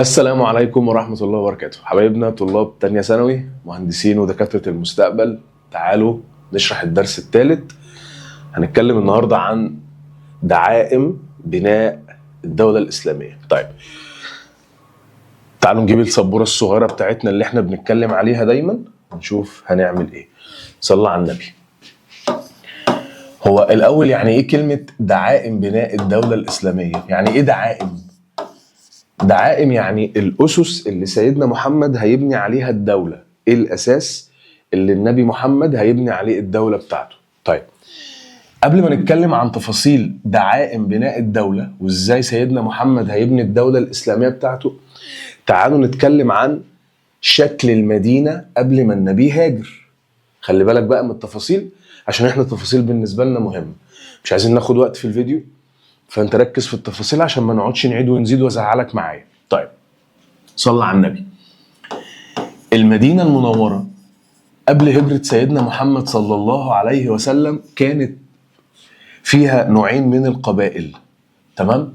السلام عليكم ورحمة الله وبركاته. حبايبنا طلاب تانية ثانوي، مهندسين ودكاترة المستقبل، تعالوا نشرح الدرس الثالث. هنتكلم النهاردة عن دعائم بناء الدولة الإسلامية. طيب تعالوا نجيب السبورة الصغيرة بتاعتنا اللي احنا بنتكلم عليها دايما ونشوف هنعمل ايه. صلى على النبي. هو الأول يعني ايه كلمة دعائم بناء الدولة الإسلامية؟ يعني ايه دعائم؟ دعائم يعني الأسس اللي سيدنا محمد هيبني عليها الدولة. إيه الأساس اللي النبي محمد هيبني عليه الدولة بتاعته؟ طيب قبل ما نتكلم عن تفاصيل دعائم بناء الدولة وإزاي سيدنا محمد هيبني الدولة الإسلامية بتاعته، تعالوا نتكلم عن شكل المدينة قبل ما النبي هاجر. خلي بالك بقى من التفاصيل عشان احنا التفاصيل بالنسبة لنا مهمة، مش عايزين ناخد وقت في الفيديو، فانت ركز في التفاصيل عشان ما نقعدش نعيد ونزيد وازعلك معايا. طيب صلى على النبي. المدينة المنورة قبل هجرة سيدنا محمد صلى الله عليه وسلم كانت فيها نوعين من القبائل، تمام؟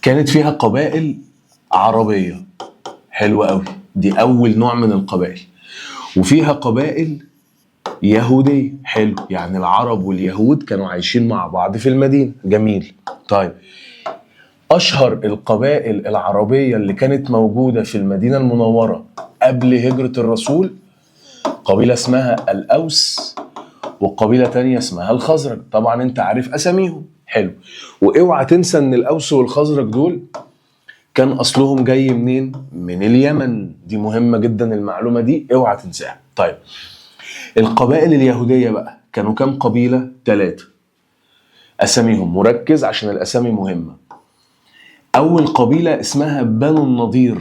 كانت فيها قبائل عربية، حلوة قوي، دي أول نوع من القبائل، وفيها قبائل يهودية، حلو، يعني العرب واليهود كانوا عايشين مع بعض في المدينة، جميل. طيب أشهر القبائل العربية اللي كانت موجودة في المدينة المنورة قبل هجرة الرسول قبيلة اسمها الأوس وقبيلة تانية اسمها الخزرج، طبعا انت عارف أساميهم، حلو. واوعى تنسى ان الأوس والخزرج دول كان أصلهم جاي منين؟ من اليمن، دي مهمة جدا المعلومة دي، اوعى تنساها. طيب القبائل اليهودية بقى كانوا كام قبيلة؟ 3، أساميهم مركز عشان الأسامي مهمة. أول قبيلة اسمها بنو النضير،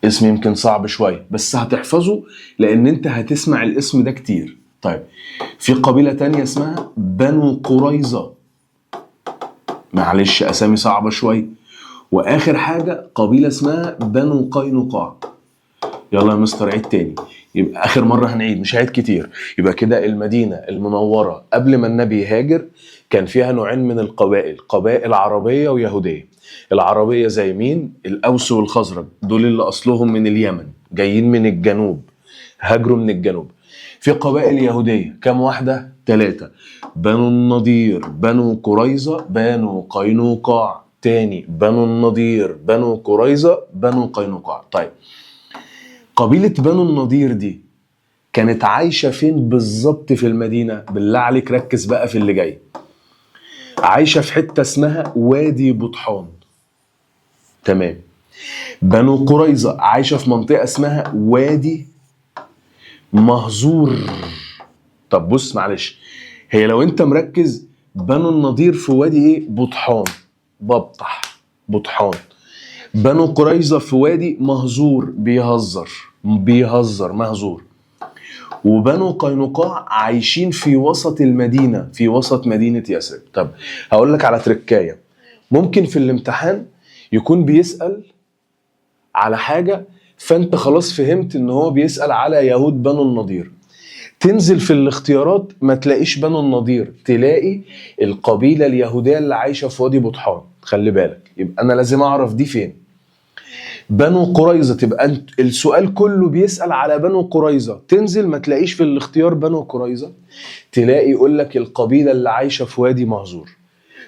اسم يمكن صعب شوية بس هتحفظه لأن أنت هتسمع الاسم ده كتير. طيب في قبيلة تانية اسمها بنو قريظة، معلش أسامي صعبة شوية. وآخر حاجة قبيلة اسمها بنو قينقاع. يلا يا مستر عيد تاني، يبقى اخر مرة هنعيد، مش هعيد كتير. يبقى كده المدينة المنورة قبل ما النبي يهاجر كان فيها نوعين من القبائل، قبائل عربية ويهوديه. العربية زي مين؟ الاوس والخزرج، دول اللي اصلهم من اليمن، جايين من الجنوب، هاجروا من الجنوب. في قبائل يهودية كام واحدة؟ 3، بنو النضير، بنو قريظة، بنو قينقاع. تاني بنو النضير، بنو قريظة، بنو قينقاع. طيب قبيلة بنو النضير دي كانت عايشة فين بالظبط في المدينة؟ بالله عليك ركز بقى في اللي جاي. عايشة في حتة اسمها وادي بطحان، تمام. بنو قريظة عايشة في منطقة اسمها وادي مهزور. طب بص معلش، هي لو انت مركز بنو النضير في وادي ايه؟ بطحان، ببطح، بطحان. بنو قريظة في وادي مهزور، بيهزر بيهزر، مهزور. وبنو قينقاع عايشين في وسط المدينة، في وسط مدينة يثرب. طب هقول لك على تركاية، ممكن في الامتحان يكون بيسأل على حاجة فانت خلاص فهمت ان هو بيسأل على يهود بنو النضير، تنزل في الاختيارات ما تلاقيش بنو النضير، تلاقي القبيلة اليهودية اللي عايشة في وادي بطحان. خلي بالك، يبقى انا لازم اعرف دي فين. بنو قريظة، تبقى انت السؤال كله بيسأل على بنو قريظة، تنزل ما تلاقيش في الاختيار بنو قريظة، تلاقي يقول لك القبيلة اللي عايشة في وادي مهزور.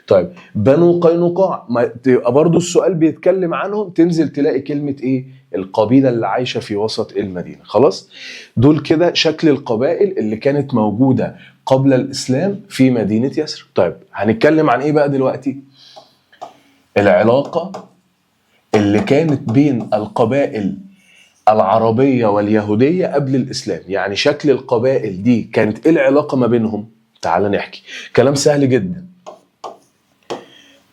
طيب بنو قينقاع، ما تبقى برضو السؤال بيتكلم عنهم، تنزل تلاقي كلمة ايه؟ القبيلة اللي عايشة في وسط المدينة. خلاص دول كده شكل القبائل اللي كانت موجودة قبل الإسلام في مدينة يثرب. طيب هنتكلم عن ايه بقى دلوقتي؟ العلاقة اللي كانت بين القبائل العربية واليهودية قبل الإسلام، يعني شكل القبائل دي كانت إيه العلاقة ما بينهم؟ تعال نحكي، كلام سهل جدا.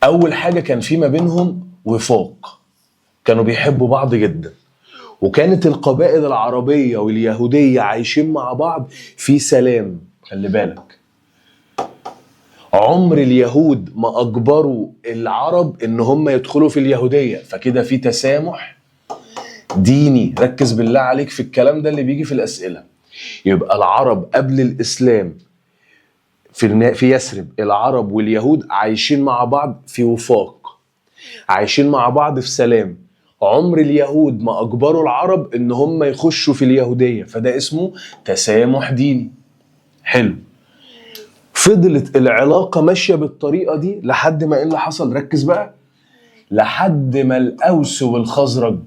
أول حاجة كان في ما بينهم وفاق، كانوا بيحبوا بعض جدا، وكانت القبائل العربية واليهودية عايشين مع بعض في سلام. خلي بالك، عمر اليهود ما أجبروا العرب إن هم يدخلوا في اليهودية، فكده في تسامح ديني. ركز بالله عليك في الكلام ده اللي بيجي في الأسئلة. يبقى العرب قبل الإسلام في يثرب، العرب واليهود عايشين مع بعض في وفاق، عايشين مع بعض في سلام. عمر اليهود ما اجبروا العرب ان هم يخشوا في اليهودية، فده اسمه تسامح ديني. حلو. فضلت العلاقة ماشية بالطريقة دي لحد ما ايه اللي حصل؟ ركز بقى. لحد ما الأوس والخزرج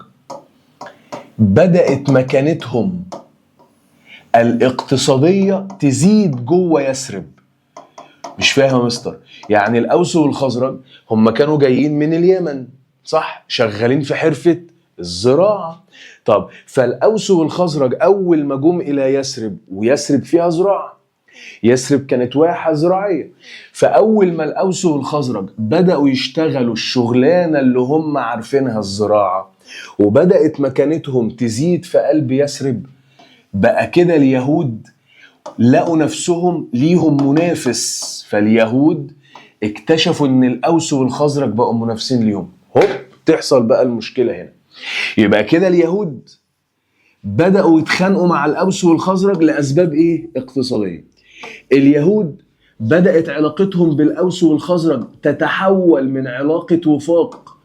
بدأت مكانتهم الاقتصادية تزيد جوه يثرب. مش فاهم يا مستر؟ يعني الأوس والخزرج هم كانوا جايين من اليمن، صح؟ شغالين في حرفة الزراعة. طب فالأوس والخزرج أول ما جم إلى يثرب، ويثرب فيها زراعة، يثرب كانت واحة زراعية، فأول ما الأوس والخزرج بدأوا يشتغلوا الشغلانة اللي هم عارفينها الزراعة، وبدأت مكانتهم تزيد في قلب يثرب، بقى كده اليهود لقوا نفسهم ليهم منافس. فاليهود اكتشفوا ان الأوس والخزرج بقوا منافسين ليهم. هوب تحصل بقى المشكلة هنا. يبقى كده اليهود بدأوا يتخانقوا مع الأوس والخزرج لأسباب ايه؟ اقتصادية. اليهود بدأت علاقتهم بالأوس والخزرج تتحول من علاقة وفاق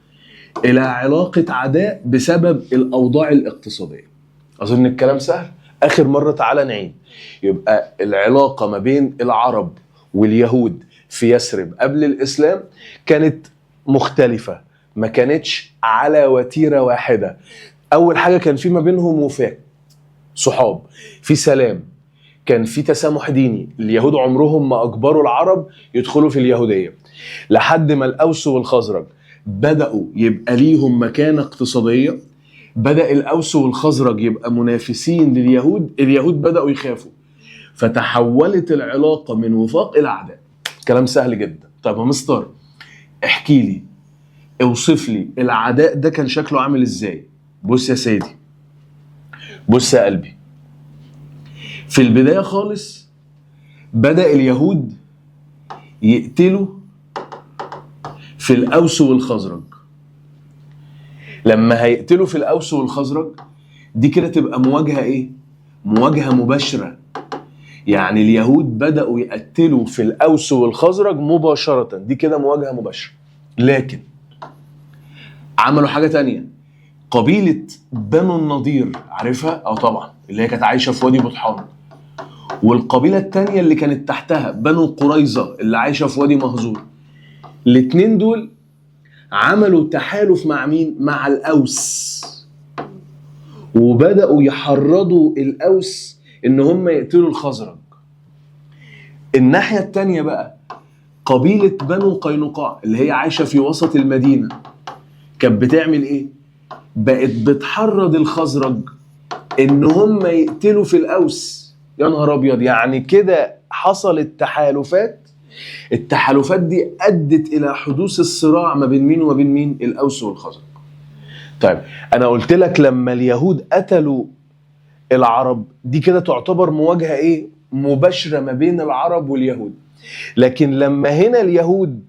إلى علاقة عداء بسبب الأوضاع الاقتصادية. أظن الكلام سهل. آخر مرة تعالى نعيد. يبقى العلاقة ما بين العرب واليهود في يثرب قبل الإسلام كانت مختلفة، ما كانتش على وتيرة واحدة. أول حاجة كان في ما بينهم وفاق، صحاب، في سلام، كان في تسامح ديني. اليهود عمرهم ما أجبروا العرب يدخلوا في اليهودية، لحد ما الأوس والخزرج بدأوا يبقى ليهم مكانة اقتصادية. بدأ الأوس والخزرج يبقى منافسين لليهود، اليهود بدأوا يخافوا، فتحولت العلاقة من وفاق إلى عداء. كلام سهل جدا. طيب يا مستر احكي لي، اوصف لي العداء ده كان شكله عامل ازاي؟ بص يا سيدي، بص يا قلبي. في البداية خالص بدأ اليهود يقتلوا في الأوس والخزرج. لما هيقتلوا في الأوس والخزرج دي كده تبقى مواجهة ايه؟ مواجهة مباشرة. يعني اليهود بدأوا يقتلوا في الأوس والخزرج مباشرة، دي كده مواجهة مباشرة. لكن عملوا حاجة تانية. قبيلة بنو النضير، عارفها؟ اه طبعا، اللي هي كانت عايشة في وادي بطحان. والقبيلة التانية اللي كانت تحتها بنو قريظة اللي عايشة في وادي مهزور. الاتنين دول عملوا تحالف مع مين؟ مع الأوس، وبدأوا يحرضوا الأوس إن هم يقتلوا الخزرج. الناحية التانية بقى قبيلة بنو قينقاع اللي هي عايشة في وسط المدينة كانت بتعمل إيه؟ بقت بتحرض الخزرج إن هم يقتلوا في الأوس. يا نهار أبيض! يعني كده حصلت تحالفات. التحالفات دي أدت إلى حدوث الصراع ما بين مين وما بين مين؟ الأوس والخزرج. طيب أنا قلت لك لما اليهود قتلوا العرب دي كده تعتبر مواجهة إيه؟ مباشرة ما بين العرب واليهود. لكن لما هنا اليهود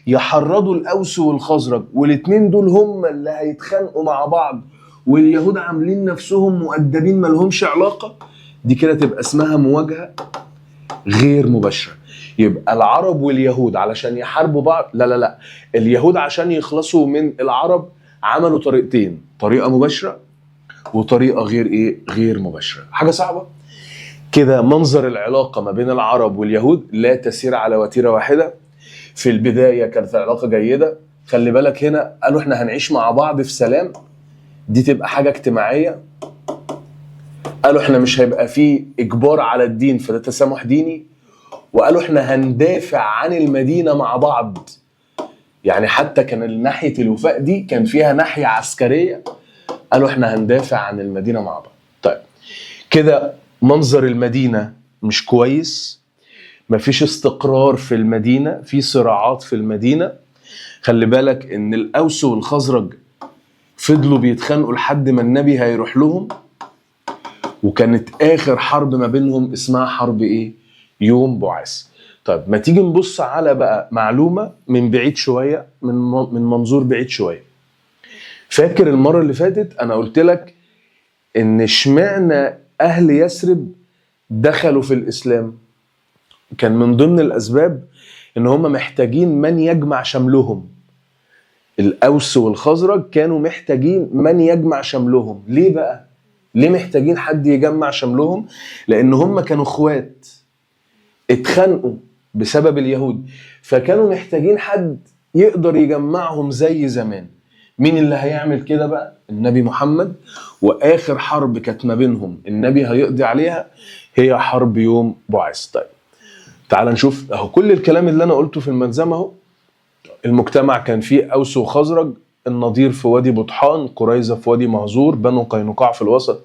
يحرضوا الأوس والخزرج والاتنين دول هم اللي هيتخانقوا مع بعض، واليهود عاملين نفسهم مؤدبين ما لهمش علاقة، دي كده تبقى اسمها مواجهة غير مباشرة. يبقى العرب واليهود علشان يحاربوا بعض، لا لا لا، اليهود عشان يخلصوا من العرب عملوا طريقتين، طريقة مباشرة وطريقة غير ايه؟ غير مباشرة. حاجة صعبة كده. منظر العلاقة ما بين العرب واليهود لا تسير على وتيرة واحدة. في البداية كانت العلاقة جيدة، خلي بالك هنا قالوا احنا هنعيش مع بعض في سلام، دي تبقى حاجة اجتماعية. قالوا احنا مش هيبقى فيه اجبار على الدين، فده تسامح ديني. وقالوا احنا هندافع عن المدينة مع بعض. يعني حتى كان ناحية الوفاء دي كان فيها ناحية عسكرية، قالوا احنا هندافع عن المدينة مع بعض. طيب كده منظر المدينة مش كويس، مفيش استقرار في المدينة، في صراعات في المدينة. خلي بالك ان الأوس والخزرج فضلوا بيتخانقوا لحد ما النبي هيروح لهم، وكانت آخر حرب ما بينهم اسمها حرب ايه؟ يوم بعاث. طيب ما تيجي نبص على بقى معلومة من بعيد شوية، من منظور بعيد شوية. فاكر المرة اللي فاتت أنا قلت لك إن اشمعنى أهل يثرب دخلوا في الإسلام؟ كان من ضمن الأسباب إن هم محتاجين من يجمع شملهم. الاوس والخزرج كانوا محتاجين من يجمع شملهم. ليه بقى؟ ليه محتاجين حد يجمع شملهم؟ لان هم كانوا اخوات اتخانقوا بسبب اليهود، فكانوا محتاجين حد يقدر يجمعهم زي زمان. مين اللي هيعمل كده بقى؟ النبي محمد. واخر حرب كانت ما بينهم النبي هيقضي عليها هي حرب يوم بعاث. طيب تعال نشوف اهو كل الكلام اللي انا قلته في الملزمه اهو. المجتمع كان فيه اوس وخزرج، النضير في وادي بطحان، قريظة في وادي مهزور، بنو قينقاع في الوسط.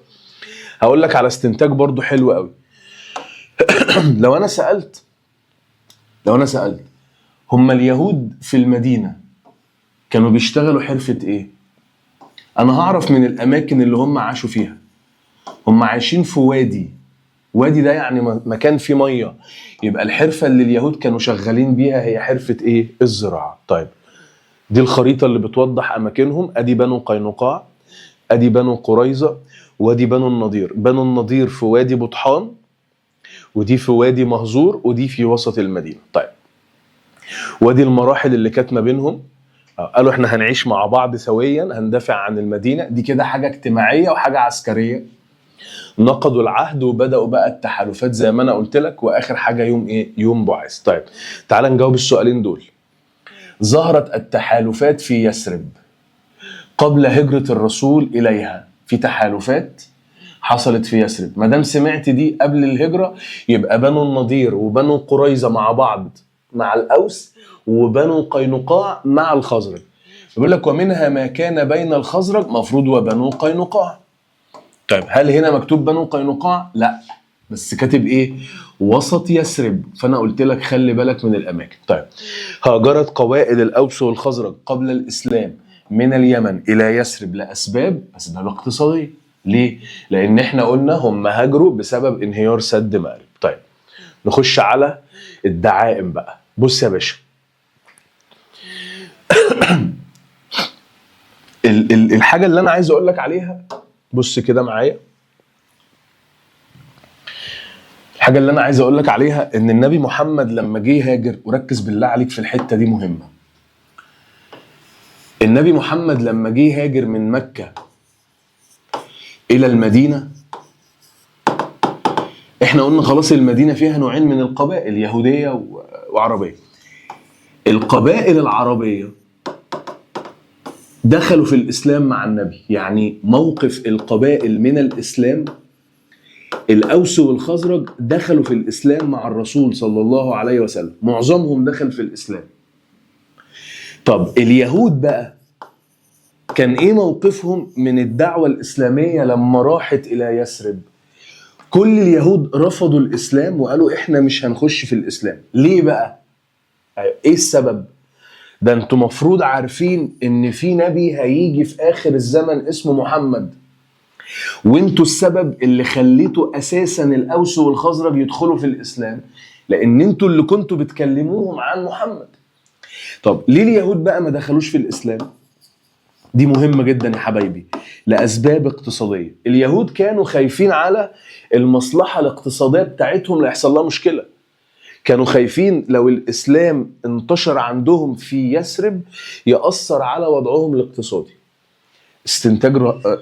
هقول لك على استنتاج برضو حلو قوي. لو انا سالت، لو انا سالت هم اليهود في المدينة كانوا بيشتغلوا حرفه ايه؟ انا هعرف من الاماكن اللي هم عاشوا فيها. هم عايشين في وادي، وادي ده يعني مكان فيه مية، يبقى الحرفة اللي اليهود كانوا شغالين بيها هي حرفه ايه؟ الزراعة. طيب دي الخريطة اللي بتوضح اماكنهم. ادي بنو قينقاع، ادي بنو قريظة، وادي بنو النضير. بنو النضير في وادي بطحان، ودي في وادي مهزور، ودي في وسط المدينة. طيب وادي المراحل اللي كانت ما بينهم، قالوا احنا هنعيش مع بعض سويا، هندافع عن المدينة دي، كده حاجة اجتماعية وحاجه عسكرية. نقضوا العهد وبداوا بقى التحالفات زي ما انا قلت لك، واخر حاجة يوم ايه؟ يوم بعث. طيب تعال نجاوب السؤالين دول. ظهرت التحالفات في يثرب قبل هجرة الرسول إليها. في تحالفات حصلت في يثرب، ما دام سمعت دي قبل الهجرة يبقى بنو النضير وبنو قريظة مع بعض مع الأوس، وبنو قينقاع مع الخزرج. بيقول لك ومنها ما كان بين الخزرج مفروض وبنو قينقاع. طيب هل هنا مكتوب بنو قينقاع؟ لا، بس كاتب ايه؟ وسط يثرب، فانا قلت لك خلي بالك من الاماكن. طيب هاجرت قبائل الاوس والخزرج قبل الاسلام من اليمن الى يثرب لاسباب، اسباب اقتصادية. ليه؟ لان احنا قلنا هم هاجروا بسبب انهيار سد مأرب. طيب نخش على الدعائم بقى. بص يا باشا، الحاجة اللي انا عايز اقول لك عليها، بص كده معايا، الحاجة اللي انا عايز اقول لك عليها ان النبي محمد لما جه هاجر، وركز بالله عليك في الحتة دي مهمة. النبي محمد لما جه هاجر من مكة الى المدينة، احنا قلنا خلاص المدينة فيها نوعين من القبائل، يهودية وعربية. القبائل العربية دخلوا في الاسلام مع النبي، يعني موقف القبائل من الاسلام، الاوس والخزرج دخلوا في الاسلام مع الرسول صلى الله عليه وسلم، معظمهم دخل في الاسلام. طب اليهود بقى كان ايه موقفهم من الدعوة الاسلامية لما راحت الى يثرب؟ كل اليهود رفضوا الاسلام وقالوا احنا مش هنخش في الاسلام. ليه بقى؟ ايه السبب؟ ده انتوا مفروض عارفين ان في نبي هيجي في اخر الزمن اسمه محمد، وانتوا السبب اللي خليتوا اساسا الاوس والخزرج يدخلوا في الاسلام، لان انتوا اللي كنتوا بتكلموهم عن محمد. طب ليه اليهود بقى ما دخلوش في الاسلام؟ دي مهمة جدا يا حبايبي، لاسباب اقتصادية. اليهود كانوا خايفين على المصلحة الاقتصادية بتاعتهم لا يحصل لها مشكلة. كانوا خايفين لو الاسلام انتشر عندهم في يثرب يأثر على وضعهم الاقتصادي. استنتاج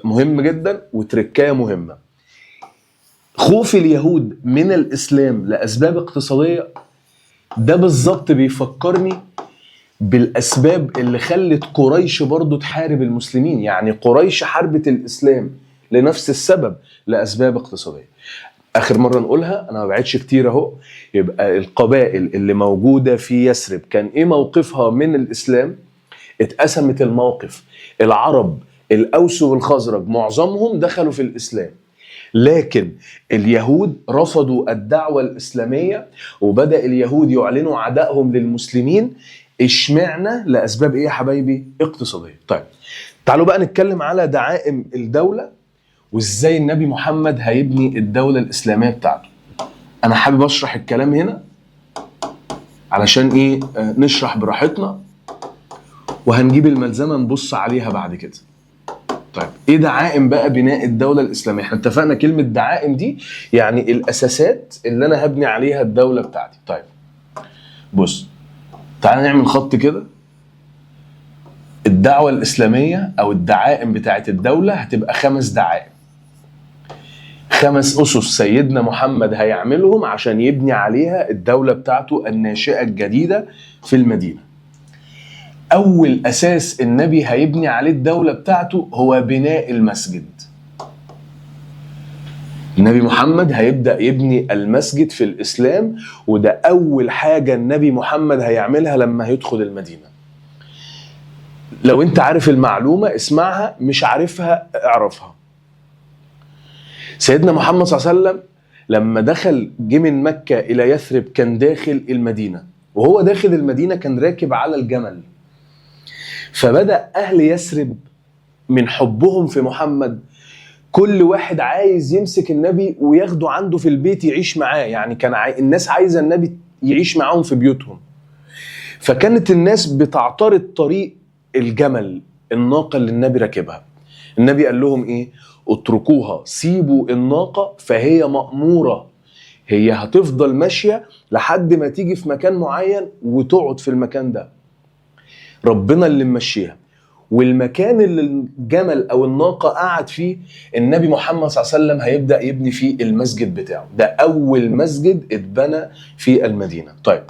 مهم جدا وتركايه مهمة. خوف اليهود من الاسلام لاسباب اقتصادية، ده بالظبط بيفكرني بالاسباب اللي خلت قريش برضو تحارب المسلمين. يعني قريش حاربت الاسلام لنفس السبب، لاسباب اقتصادية. اخر مرة نقولها، انا ما بعدش كتير اهو. يبقى القبائل اللي موجودة في يثرب كان ايه موقفها من الاسلام؟ اتقسمت الموقف. العرب الاوس والخزرج معظمهم دخلوا في الاسلام، لكن اليهود رفضوا الدعوة الاسلامية، وبدا اليهود يعلنوا عدائهم للمسلمين. اشمعنى؟ لاسباب ايه يا حبايبي؟ اقتصادية. طيب تعالوا بقى نتكلم على دعائم الدولة وازاي النبي محمد هيبني الدولة الاسلامية بتاعته. انا حابب اشرح الكلام هنا علشان ايه؟ نشرح براحتنا، وهنجيب الملزمه نبص عليها بعد كده. طيب ايه دعائم بقى بناء الدولة الاسلامية؟ احنا اتفقنا كلمة دعائم دي يعني الاساسات اللي انا هبني عليها الدولة بتاعتي. طيب بص، تعالى نعمل خط كده. الدعوة الإسلامية أو الدعائم بتاعت الدولة هتبقى 5 دعائم، 5 أسس سيدنا محمد هيعملهم عشان يبني عليها الدولة بتاعته الناشئة الجديدة في المدينة. أول أساس النبي هيبني عليه الدولة بتاعته هو بناء المسجد. النبي محمد هيبدأ يبني المسجد في الإسلام، وده أول حاجة النبي محمد هيعملها لما هيدخل المدينة. لو أنت عارف المعلومة اسمعها، مش عارفها اعرفها. سيدنا محمد صلى الله عليه وسلم لما دخل جه من مكة إلى يثرب كان داخل المدينة، وهو داخل المدينة كان راكب على الجمل. فبدأ أهل يثرب من حبهم في محمد كل واحد عايز يمسك النبي وياخده عنده في البيت يعيش معاه، يعني كان الناس عايزة النبي يعيش معاهم في بيوتهم. فكانت الناس بتعترض طريق الجمل، الناقة اللي النبي راكبها. النبي قال لهم ايه؟ اتركوها، سيبوا الناقة فهي مأمورة، هي هتفضل ماشية لحد ما تيجي في مكان معين وتقعد في المكان ده، ربنا اللي ممشيها. والمكان اللي الجمل او الناقة قعد فيه النبي محمد صلى الله عليه وسلم هيبدأ يبني فيه المسجد بتاعه. ده اول مسجد اتبنى في المدينة. طيب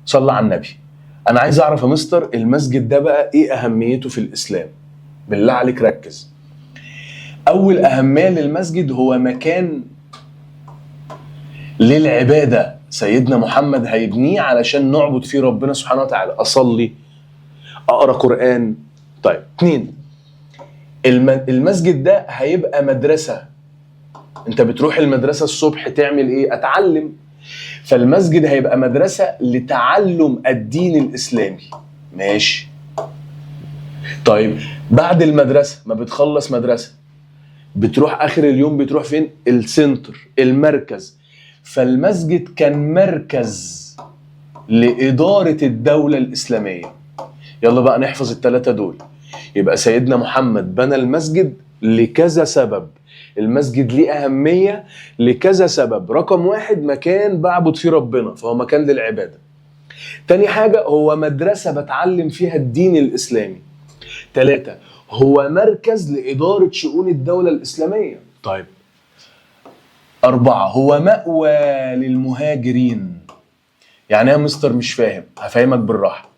صلى على النبي. انا عايز اعرف يا مستر المسجد ده بقى ايه اهميته في الاسلام؟ بالله عليك ركز. اول اهمية للمسجد هو مكان للعبادة، سيدنا محمد هيبنيه علشان نعبد فيه ربنا سبحانه وتعالى، اصلي، اقرا قرآن. طيب 2، المسجد ده هيبقى مدرسة. انت بتروح المدرسة الصبح تعمل ايه؟ اتعلم. فالمسجد هيبقى مدرسة لتعلم الدين الاسلامي. ماشي. طيب بعد المدرسة ما بتخلص مدرسة بتروح اخر اليوم بتروح فين؟ السنتر، المركز. فالمسجد كان مركز لإدارة الدولة الإسلامية. يلا بقى نحفظ الثلاثة دول. يبقى سيدنا محمد بنى المسجد لكذا سبب، المسجد ليه أهمية لكذا سبب. رقم 1، مكان بعبد فيه ربنا، فهو مكان للعبادة. تاني حاجة، هو مدرسة بتعلم فيها الدين الإسلامي. 3، هو مركز لإدارة شؤون الدولة الإسلامية. طيب 4، هو مأوى للمهاجرين. يعني يا مستر مش فاهم؟ هفهمك بالراحة.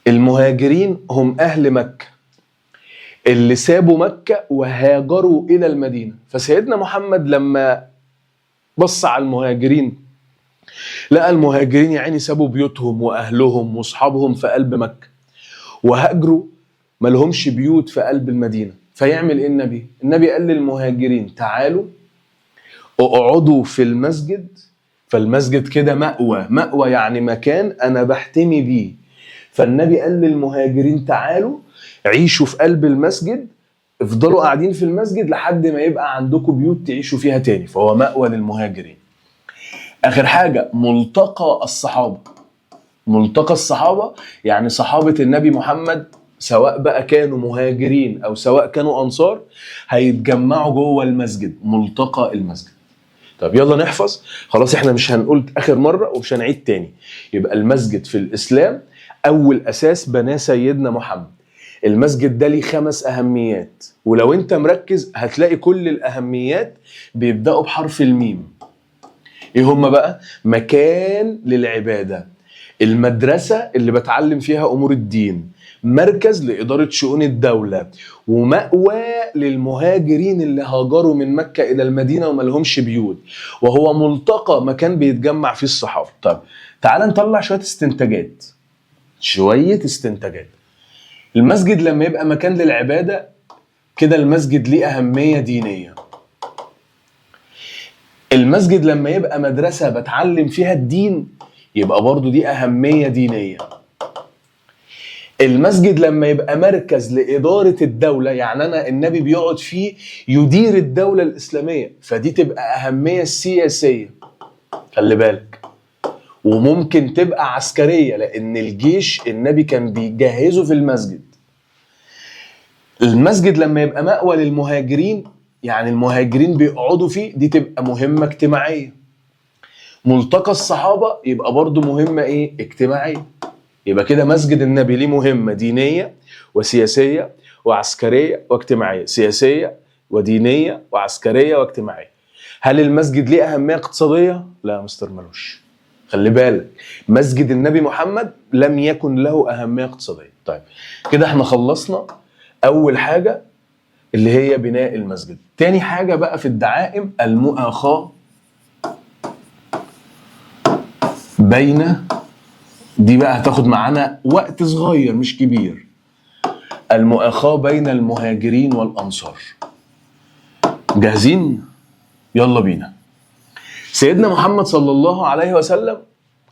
المهاجرين هم أهل مكة اللي سابوا مكة وهاجروا إلى المدينة. فسيدنا محمد لما بص على المهاجرين لقى المهاجرين يعني سابوا بيوتهم وأهلهم وأصحابهم في قلب مكة وهاجروا، ما لهمش بيوت في قلب المدينة. فيعمل إيه النبي؟ النبي قال للمهاجرين تعالوا اقعدوا في المسجد. فالمسجد كده مأوى، مأوى يعني مكان أنا بحتمي بيه. فالنبي قال للمهاجرين تعالوا عيشوا في قلب المسجد، افضلوا قاعدين في المسجد لحد ما يبقى عندكم بيوت تعيشوا فيها تاني. فهو مأوى للمهاجرين. آخر حاجة، ملتقى الصحابة. ملتقى الصحابة يعني صحابة النبي محمد سواء بقى كانوا مهاجرين أو سواء كانوا أنصار هيتجمعوا جوه المسجد، ملتقى المسجد. طب يلا نحفظ. خلاص احنا مش هنقول آخر مرة ومش هنعيد تاني. يبقى المسجد في الإسلام أول أساس بناه سيدنا محمد. المسجد ده ليه 5 أهميات، ولو أنت مركز هتلاقي كل الأهميات بيبدأوا بحرف الميم. إيه هما بقى؟ مكان للعبادة، المدرسة اللي بتعلم فيها أمور الدين، مركز لإدارة شؤون الدولة، ومأوى للمهاجرين اللي هاجروا من مكة إلى المدينة وما لهمش بيوت، وهو ملتقى، مكان بيتجمع فيه الصحابة. طب تعال نطلع شوية استنتاجات. شوية استنتاجات. المسجد لما يبقى مكان للعبادة كده المسجد ليه أهمية دينية. المسجد لما يبقى مدرسة بتعلم فيها الدين يبقى برضو دي أهمية دينية. المسجد لما يبقى مركز لإدارة الدولة، يعني أنا النبي بيقعد فيه يدير الدولة الإسلامية، فدي تبقى أهمية سياسية، خلي بالك. وممكن تبقى عسكرية لأن الجيش النبي كان بيجهزه في المسجد. المسجد لما يبقى مأوى للمهاجرين، يعني المهاجرين بيقعدوا فيه، دي تبقى مهمة اجتماعية. ملتقى الصحابة يبقى برضو مهمة ايه؟ اجتماعية. يبقى كده مسجد النبي ليه مهمة دينية وسياسية وعسكرية واجتماعية. سياسية ودينيه وعسكرية واجتماعية. هل المسجد ليه اهمية اقتصادية؟ لا يا مستر ملوش. خلي بالك، مسجد النبي محمد لم يكن له اهمية اقتصادية. طيب كده احنا خلصنا اول حاجة اللي هي بناء المسجد. تاني حاجة بقى في الدعائم المؤاخاه بين، دي بقى هتاخد معانا وقت صغير مش كبير، المؤاخاه بين المهاجرين والانصار. جاهزين؟ يلا بينا. سيدنا محمد صلى الله عليه وسلم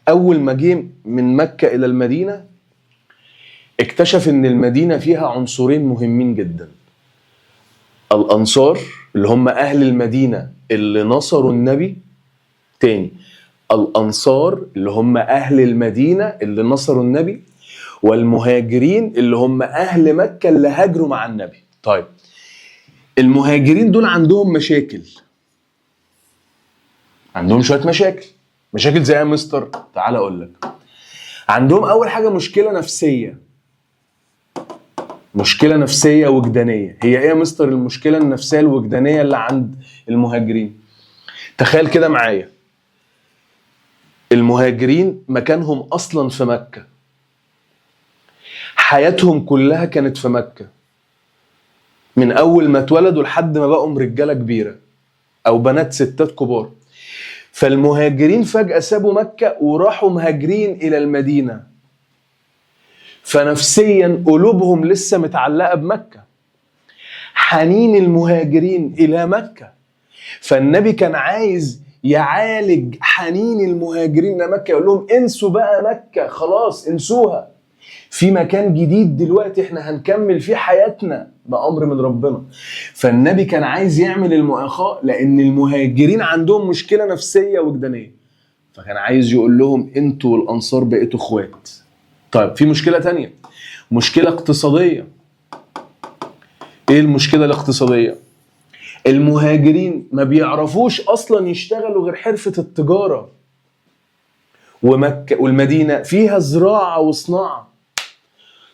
اول ما جه من مكة الى المدينة اكتشف ان المدينة فيها عنصرين مهمين جدا، الانصار اللي هم اهل المدينة اللي نصروا النبي. تاني، الانصار اللي هم اهل المدينة اللي نصروا النبي، والمهاجرين اللي هم اهل مكة اللي هاجروا مع النبي. طيب المهاجرين دول عندهم مشاكل، عندهم شوية مشاكل. مشاكل زي ايه يا مستر؟ تعال اقول لك. عندهم اول حاجة مشكلة نفسية، مشكلة نفسية وجدانيه. هي ايه يا مستر المشكلة النفسية الوجدانية اللي عند المهاجرين؟ تخيل كده معايا، المهاجرين مكانهم اصلا في مكة، حياتهم كلها كانت في مكة من اول ما اتولدوا لحد ما بقوا رجاله كبيرة او بنات ستات كبار. فالمهاجرين فجأة سابوا مكة وراحوا مهاجرين إلى المدينة، فنفسيا قلوبهم لسه متعلقة بمكة، حنين المهاجرين إلى مكة. فالنبي كان عايز يعالج حنين المهاجرين إلى مكة، يقول لهم انسوا بقى مكة، خلاص انسوها، في مكان جديد دلوقتي احنا هنكمل فيه حياتنا بأمر من ربنا. فالنبي كان عايز يعمل المؤاخاة لأن المهاجرين عندهم مشكلة نفسية وجدانية، فكان عايز يقول لهم انتوا والأنصار بقيتوا اخوات. طيب في مشكلة تانية، مشكلة اقتصادية. ايه المشكلة الاقتصادية؟ المهاجرين ما بيعرفوش أصلا يشتغلوا غير حرفة التجارة، ومكة والمدينة فيها زراعة وصناعة.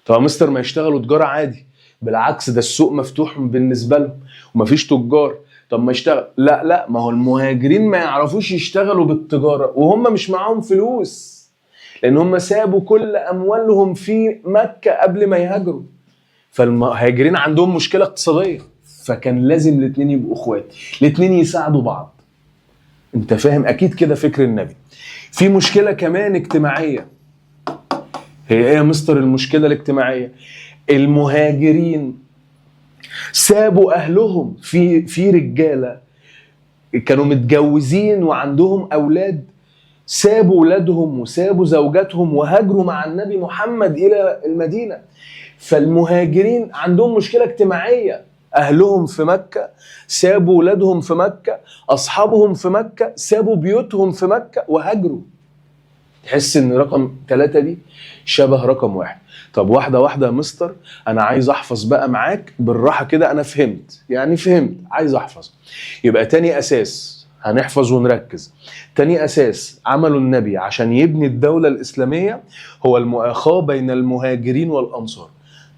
طب يا مستر ما يشتغلوا تجارة عادي، بالعكس ده السوق مفتوح بالنسبة لهم ومفيش تجار، طب ما يشتغل. لا لا، ما هو المهاجرين ما يعرفوش يشتغلوا بالتجارة وهم مش معاهم فلوس، لأن هم سابوا كل أموالهم في مكة قبل ما يهاجروا. فالمهاجرين عندهم مشكلة اقتصادية، فكان لازم الاتنين يبقوا اخوات، الاتنين يساعدوا بعض. انت فاهم اكيد كده فكر النبي. في مشكلة كمان اجتماعية. هي ايه يا مستر المشكلة الاجتماعية؟ المهاجرين سابوا اهلهم، في رجالة كانوا متجوزين وعندهم اولاد، سابوا اولادهم وسابوا زوجاتهم وهاجروا مع النبي محمد الى المدينة. فالمهاجرين عندهم مشكلة اجتماعية، اهلهم في مكة، سابوا اولادهم في مكة، اصحابهم في مكة، سابوا بيوتهم في مكة وهاجروا. تحس ان رقم 3 دي شبه رقم 1. طب واحدة واحدة يا مستر، انا عايز احفظ بقى معاك بالراحة كده، انا فهمت يعني فهمت، عايز احفظ. يبقى تاني اساس هنحفظ ونركز. تاني اساس عمله النبي عشان يبني الدولة الاسلامية هو المؤاخاة بين المهاجرين والانصار.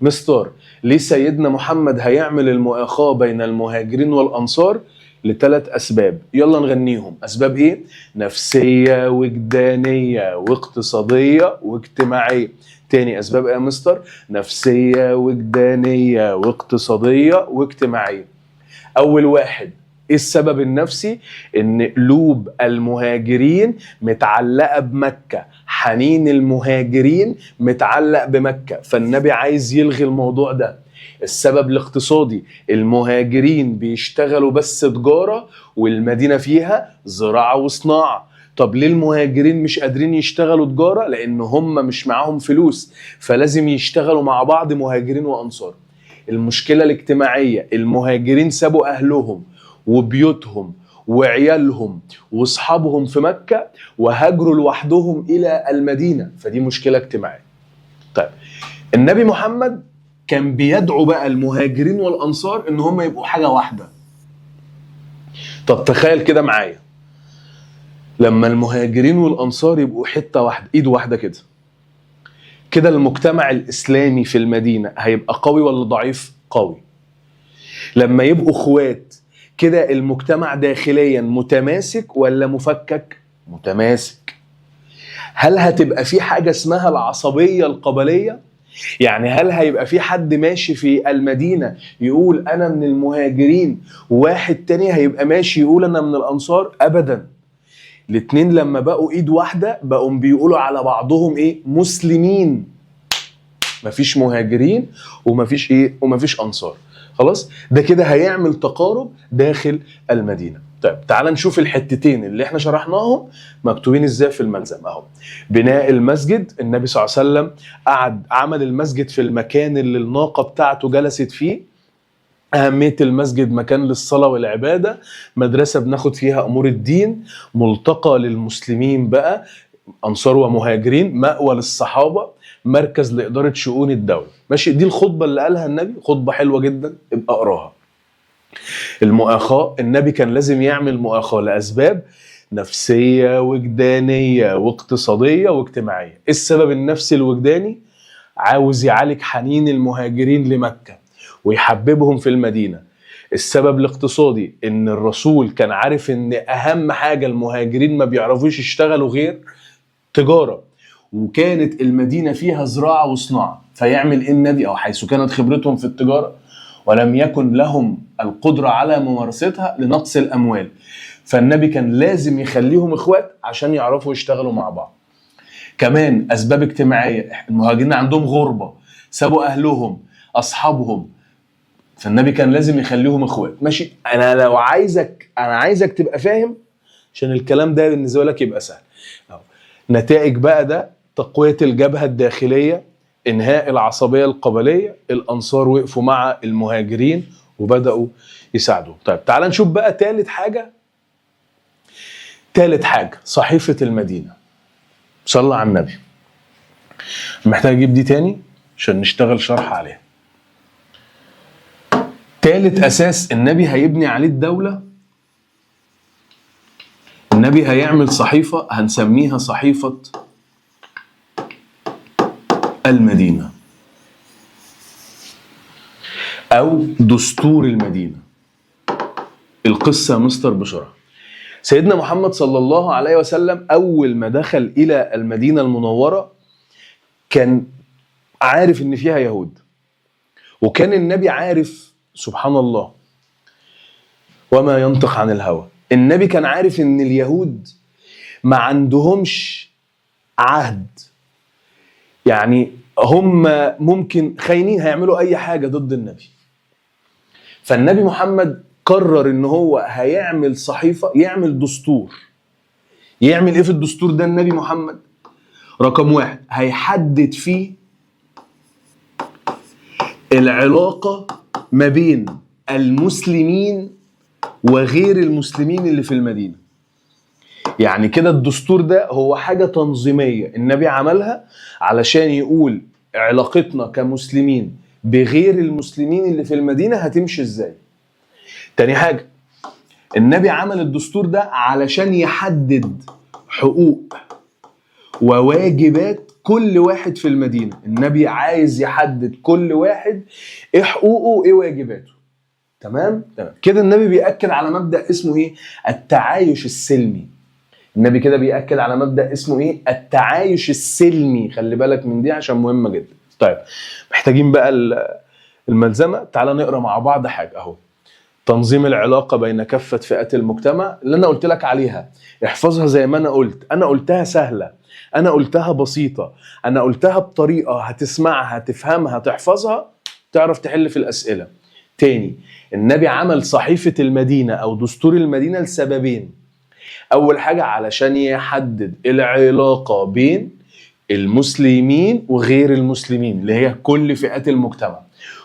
مستر ليه سيدنا محمد هيعمل المؤاخاة بين المهاجرين والانصار؟ لثلاث اسباب، يلا نغنيهم. اسباب ايه؟ نفسية وجدانيه واقتصادية واجتماعية. تاني اسباب ايه يا مستر؟ نفسية وجدانيه واقتصادية واجتماعية. اول واحد، ايه السبب النفسي؟ ان قلوب المهاجرين متعلقه بمكة، حنين المهاجرين متعلق بمكة، فالنبي عايز يلغي الموضوع ده. السبب الاقتصادي، المهاجرين بيشتغلوا بس تجارة والمدينة فيها زراعة وصناعة. طب ليه المهاجرين مش قادرين يشتغلوا تجارة؟ لأن هم مش معاهم فلوس، فلازم يشتغلوا مع بعض مهاجرين وأنصار. المشكلة الاجتماعية، المهاجرين سابوا أهلهم وبيوتهم وعيالهم واصحابهم في مكة وهاجروا لوحدهم إلى المدينة، فدي مشكلة اجتماعية. طيب النبي محمد كان بيدعو بقى المهاجرين والأنصار إن هم يبقوا حاجة واحدة. طب تخيل كده معايا لما المهاجرين والأنصار يبقوا حتة واحدة، إيد واحدة كده، كده المجتمع الاسلامي في المدينة هيبقى قوي ولا ضعيف؟ قوي. لما يبقوا اخوات كده المجتمع داخليا متماسك ولا مفكك؟ متماسك. هل هتبقى في حاجة اسمها العصبية القبلية؟ يعني هل هيبقى في حد ماشي في المدينة يقول أنا من المهاجرين، وواحد تاني هيبقى ماشي يقول أنا من الأنصار؟ أبدا. الاتنين لما بقوا إيد واحدة بقوا بيقولوا على بعضهم إيه؟ مسلمين. مفيش مهاجرين ومفيش إيه؟ ومفيش أنصار. خلاص؟ ده كده هيعمل تقارب داخل المدينة. طيب تعال نشوف الحتتين اللي احنا شرحناهم مكتوبين ازاي في الملزمة اهو. بناء المسجد، النبي صلى الله عليه وسلم قعد عمل المسجد في المكان اللي الناقة بتاعته جلست فيه. أهمية المسجد مكان للصلاة والعبادة، مدرسة بناخد فيها أمور الدين، ملتقى للمسلمين بقى أنصار ومهاجرين، مأوى للصحابة، مركز لإدارة شؤون الدولة. ماشي، دي الخطبة اللي قالها النبي، خطبة حلوة جدا ابقى اقراها. المؤاخاة، النبي كان لازم يعمل مؤاخاة لأسباب نفسية وجدانية واقتصادية واجتماعية. إيه السبب النفسي الوجداني؟ عاوز يعالج حنين المهاجرين لمكة ويحببهم في المدينة. السبب الاقتصادي ان الرسول كان عارف ان اهم حاجة المهاجرين ما بيعرفوش يشتغلوا غير تجارة، وكانت المدينة فيها زراعة وصناعة، فيعمل ايه النبي؟ او حيث كانت خبرتهم في التجارة ولم يكن لهم القدرة على ممارستها لنقص الأموال، فالنبي كان لازم يخليهم اخوات عشان يعرفوا يشتغلوا مع بعض. كمان أسباب اجتماعية، المهاجرين عندهم غربة، سابوا أهلهم أصحابهم، فالنبي كان لازم يخليهم اخوات. ماشي، أنا لو عايزك، أنا عايزك تبقى فاهم عشان الكلام ده بالنسبة لك يبقى سهل. نتائج بقى ده تقوية الجبهة الداخلية، إنهاء العصبية القبلية، الأنصار وقفوا مع المهاجرين وبدأوا يساعدوا. طيب تعال نشوف بقى تالت حاجة. تالت حاجة صحيفة المدينة. صلى على النبي. محتاج أجيب دي تاني عشان نشتغل شرح عليها. تالت أساس النبي هيبني عليه الدولة، النبي هيعمل صحيفة هنسميها صحيفة المدينة أو دستور المدينة. القصة يا مستر بسرعة. سيدنا محمد صلى الله عليه وسلم أول ما دخل إلى المدينة المنورة كان عارف إن فيها يهود، وكان النبي عارف سبحان الله وما ينطق عن الهوى، النبي كان عارف إن اليهود ما عندهمش عهد، يعني هم ممكن خاينين هيعملوا أي حاجة ضد النبي. فالنبي محمد قرر إن هو هيعمل صحيفة، يعمل دستور. يعمل إيه في الدستور ده النبي محمد؟ رقم واحد هيحدد فيه العلاقة ما بين المسلمين وغير المسلمين اللي في المدينة. يعني كده الدستور ده هو حاجة تنظيمية النبي عملها علشان يقول علاقتنا كمسلمين بغير المسلمين اللي في المدينة هتمشي ازاي. تاني حاجة النبي عمل الدستور ده علشان يحدد حقوق وواجبات كل واحد في المدينة. النبي عايز يحدد كل واحد ايه حقوقه وايه واجباته. تمام؟ تمام. كده النبي بيأكد على مبدأ اسمه ايه؟ التعايش السلمي. النبي كده بيأكد على مبدأ اسمه ايه؟ التعايش السلمي. خلي بالك من دي عشان مهمة جدا. طيب محتاجين بقى الملزمة، تعالى نقرأ مع بعض حاجة اهو. تنظيم العلاقة بين كافة فئات المجتمع اللي أنا قلت لك عليها، احفظها زي ما أنا قلت. أنا قلتها سهلة، أنا قلتها بسيطة، أنا قلتها بطريقة هتسمعها تفهمها تحفظها تعرف تحل في الأسئلة. تاني، النبي عمل صحيفة المدينة أو دستور المدينة لسببين. أول حاجة علشان يحدد العلاقة بين المسلمين وغير المسلمين اللي هي كل فئات المجتمع.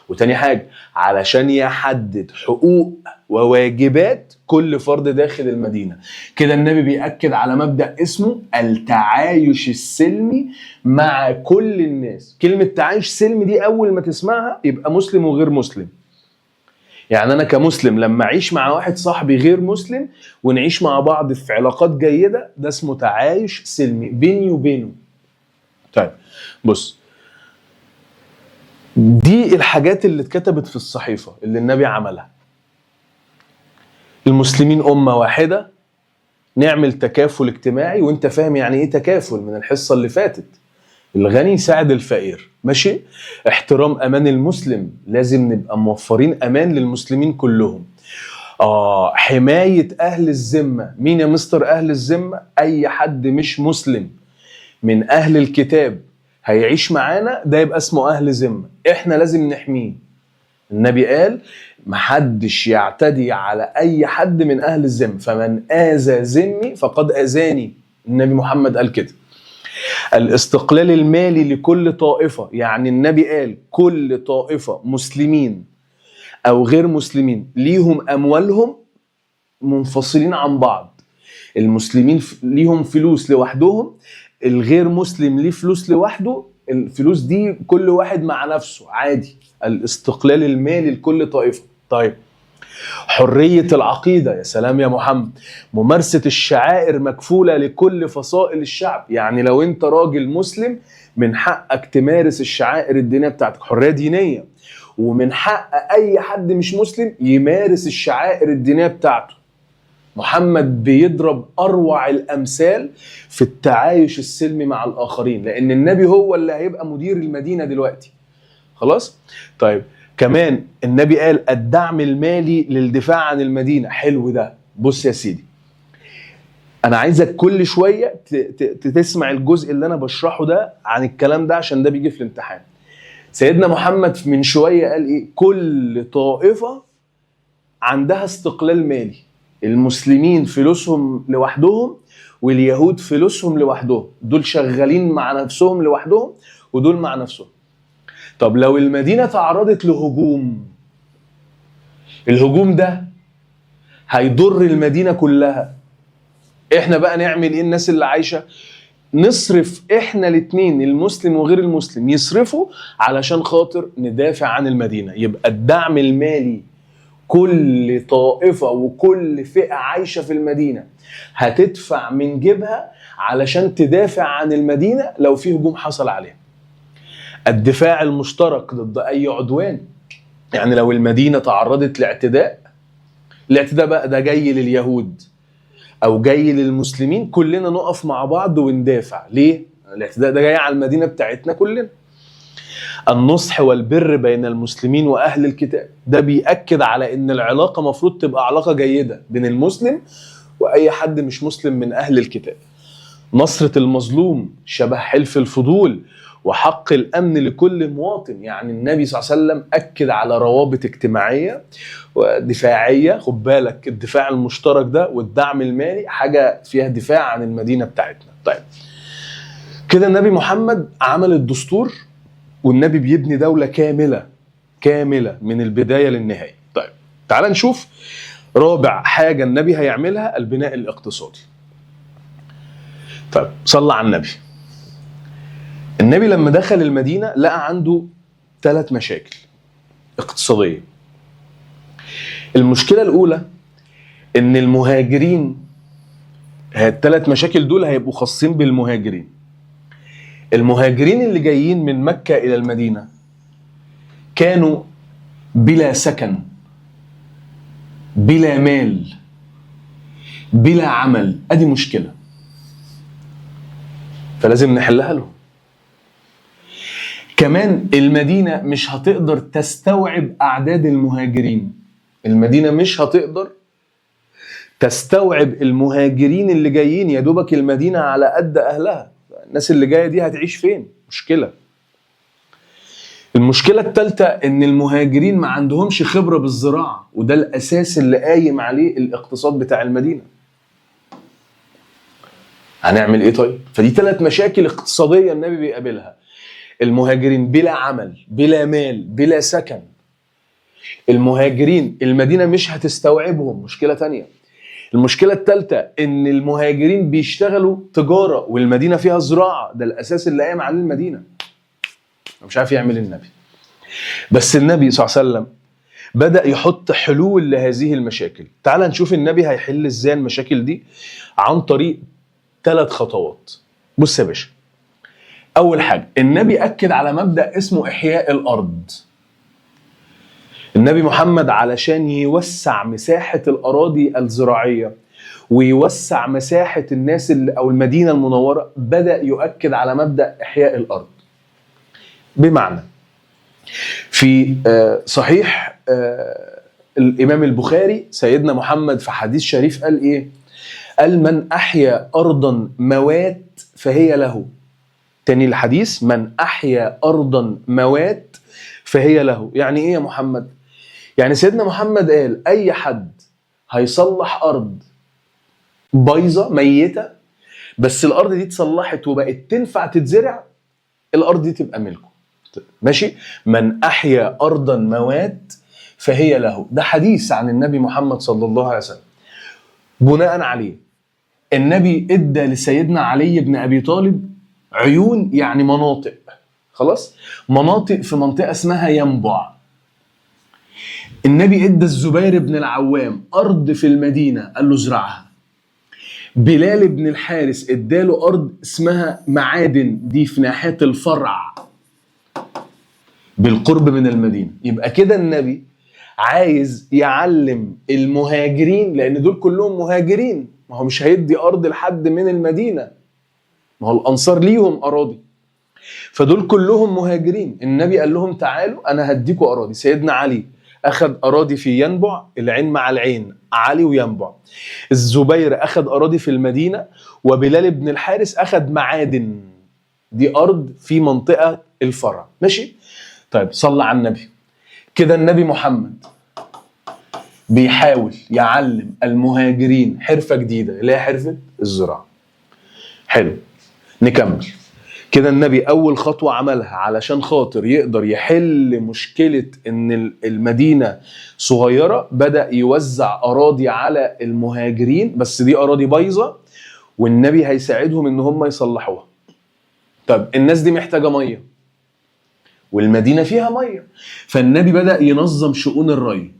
وتاني حاجة علشان يحدد حقوق وواجبات كل فرد داخل المدينة. كده النبي بيأكد على مبدأ اسمه التعايش السلمي مع كل الناس. كلمة تعايش سلمي دي أول ما تسمعها يبقى مسلم وغير مسلم. يعني أنا كمسلم لما أعيش مع واحد صاحبي غير مسلم ونعيش مع بعض في علاقات جيدة، ده اسمه تعايش سلمي بيني وبينه. طيب بص، دي الحاجات اللي اتكتبت في الصحيفة اللي النبي عملها. المسلمين أمة واحدة، نعمل تكافل اجتماعي، وانت فاهم يعني ايه تكافل من الحصة اللي فاتت، الغني يساعد الفقير، ماشي. احترام امان المسلم، لازم نبقى موفرين امان للمسلمين كلهم. حماية اهل الذمة. مين يا مستر اهل الذمة؟ اي حد مش مسلم من اهل الكتاب هيعيش معانا ده يبقى اسمه اهل ذمة، احنا لازم نحمية. النبي قال محدش يعتدي على اي حد من اهل الذمة، فمن اذى ذمي فقد اذاني، النبي محمد قال كده. الاستقلال المالي لكل طائفة، يعني النبي قال كل طائفة مسلمين او غير مسلمين ليهم اموالهم منفصلين عن بعض. المسلمين ليهم فلوس لوحدهم، الغير مسلم ليه فلوس لوحده، الفلوس دي كل واحد مع نفسه عادي. الاستقلال المالي لكل طائفة. طيب حرية العقيدة، يا سلام يا محمد. ممارسة الشعائر مكفولة لكل فصائل الشعب، يعني لو انت راجل مسلم من حقك تمارس الشعائر الدينية بتاعتك، حرية دينية، ومن حق اي حد مش مسلم يمارس الشعائر الدينية بتاعته. محمد بيضرب اروع الامثال في التعايش السلمي مع الاخرين، لان النبي هو اللي هيبقى مدير المدينة دلوقتي. خلاص؟ طيب كمان النبي قال الدعم المالي للدفاع عن المدينة. حلو ده. بص يا سيدي، انا عايزك كل شوية تسمع الجزء اللي انا بشرحه ده عن الكلام ده، عشان ده بيجي في الامتحان. سيدنا محمد من شوية قال ايه؟ كل طائفة عندها استقلال مالي، المسلمين فلوسهم لوحدهم واليهود فلوسهم لوحدهم، دول شغالين مع نفسهم لوحدهم ودول مع نفسهم. طب لو المدينة تعرضت لهجوم، الهجوم ده هيضر المدينة كلها، احنا بقى نعمل ايه؟ الناس اللي عايشة نصرف احنا الاتنين، المسلم وغير المسلم، يصرفوا علشان خاطر ندافع عن المدينة. يبقى الدعم المالي كل طائفة وكل فئة عايشة في المدينة هتدفع من جيبها علشان تدافع عن المدينة لو في هجوم حصل عليها. الدفاع المشترك ضد أي عدوان، يعني لو المدينة تعرضت لاعتداء، الاعتداء بقى ده جاي لليهود أو جاي للمسلمين، كلنا نقف مع بعض وندافع. ليه؟ الاعتداء ده جاي على المدينة بتاعتنا كلنا. النصح والبر بين المسلمين وأهل الكتاب، ده بيأكد على إن العلاقة مفروض تبقى علاقة جيدة بين المسلم وأي حد مش مسلم من أهل الكتاب. نصرة المظلوم شبه حلف الفضول، وحق الأمن لكل مواطن، يعني النبي صلى الله عليه وسلم أكد على روابط اجتماعية ودفاعية. خد بالك الدفاع المشترك ده والدعم المالي حاجة فيها دفاع عن المدينة بتاعتنا. طيب كده النبي محمد عمل الدستور، والنبي بيبني دولة كاملة كاملة من البداية للنهاية. طيب تعال نشوف رابع حاجة النبي هيعملها، البناء الاقتصادي. طيب صلى على النبي. النبي لما دخل المدينة لقى عنده 3 مشاكل اقتصادية. المشكلة الأولى إن المهاجرين، ال3 مشاكل دول هيبقوا خاصين بالمهاجرين. المهاجرين اللي جايين من مكة إلى المدينة كانوا بلا سكن، بلا مال، بلا عمل. أدي مشكلة، فلازم نحلها لهم. كمان المدينة مش هتقدر تستوعب أعداد المهاجرين، المدينة مش هتقدر تستوعب المهاجرين اللي جايين، يا دوبك المدينة على قد أهلها، الناس اللي جاية دي هتعيش فين؟ مشكلة. المشكلة الثالثة إن المهاجرين ما عندهمش خبرة بالزراعة، وده الأساس اللي قايم عليه الاقتصاد بتاع المدينة. هنعمل إيه طيب؟ فدي 3 مشاكل اقتصادية النبي بيقابلها. المهاجرين بلا عمل، بلا مال، بلا سكن. المهاجرين المدينة مش هتستوعبهم، مشكلة تانية. المشكلة الثالثة إن المهاجرين بيشتغلوا تجارة والمدينة فيها زراعة، ده الأساس اللي قايم عليه المدينة. مش عارف يعمل النبي. بس النبي صلى الله عليه وسلم بدأ يحط حلول لهذه المشاكل. تعال نشوف النبي هيحل ازاي المشاكل دي عن طريق 3 خطوات. بص يا باشا، اول حاجة، النبي اكد على مبدا اسمه احياء الارض. النبي محمد علشان يوسع مساحة الاراضي الزراعية ويوسع مساحة الناس او المدينة المنورة، بدا يؤكد على مبدا احياء الارض. بمعنى في صحيح الامام البخاري، سيدنا محمد في حديث شريف قال ايه؟ قال من احيا ارضا موات فهي له. تاني الحديث، من احيا ارضا موات فهي له. يعني ايه يا محمد؟ يعني سيدنا محمد قال اي حد هيصلح ارض بايظة ميته، بس الارض دي اتصلحت وبقت تنفع تتزرع، الارض دي تبقى ملكه. ماشي؟ من احيا ارضا موات فهي له. ده حديث عن النبي محمد صلى الله عليه وسلم. بناء عليه النبي ادى لسيدنا علي بن ابي طالب عيون، يعني مناطق، خلاص، مناطق في منطقة اسمها ينبع. النبي ادى الزبير بن العوام ارض في المدينة، قال له ازرعها. بلال بن الحارث اداله ارض اسمها معادن، دي في ناحية الفرع بالقرب من المدينة. يبقى كده النبي عايز يعلم المهاجرين، لان دول كلهم مهاجرين، ما هو مش هيدي ارض لحد من المدينة، ما هو الانصار ليهم اراضي، فدول كلهم مهاجرين. النبي قال لهم تعالوا انا هديكوا اراضي. سيدنا علي اخذ اراضي في ينبع، العين مع العين، علي وينبع. الزبير اخذ اراضي في المدينة، وبلال بن الحارث اخذ معادن، دي ارض في منطقة الفرع. ماشي؟ طيب صلى على النبي. كده النبي محمد بيحاول يعلم المهاجرين حرفة جديدة اللي هي حرفة الزراعة. حلو، نكمل. كده النبي أول خطوة عملها علشان خاطر يقدر يحل مشكلة إن المدينة صغيرة، بدأ يوزع أراضي على المهاجرين، بس دي أراضي بايظة والنبي هيساعدهم إن هم يصلحوها. طب الناس دي محتاجة مية والمدينة فيها مية، فالنبي بدأ ينظم شؤون الري،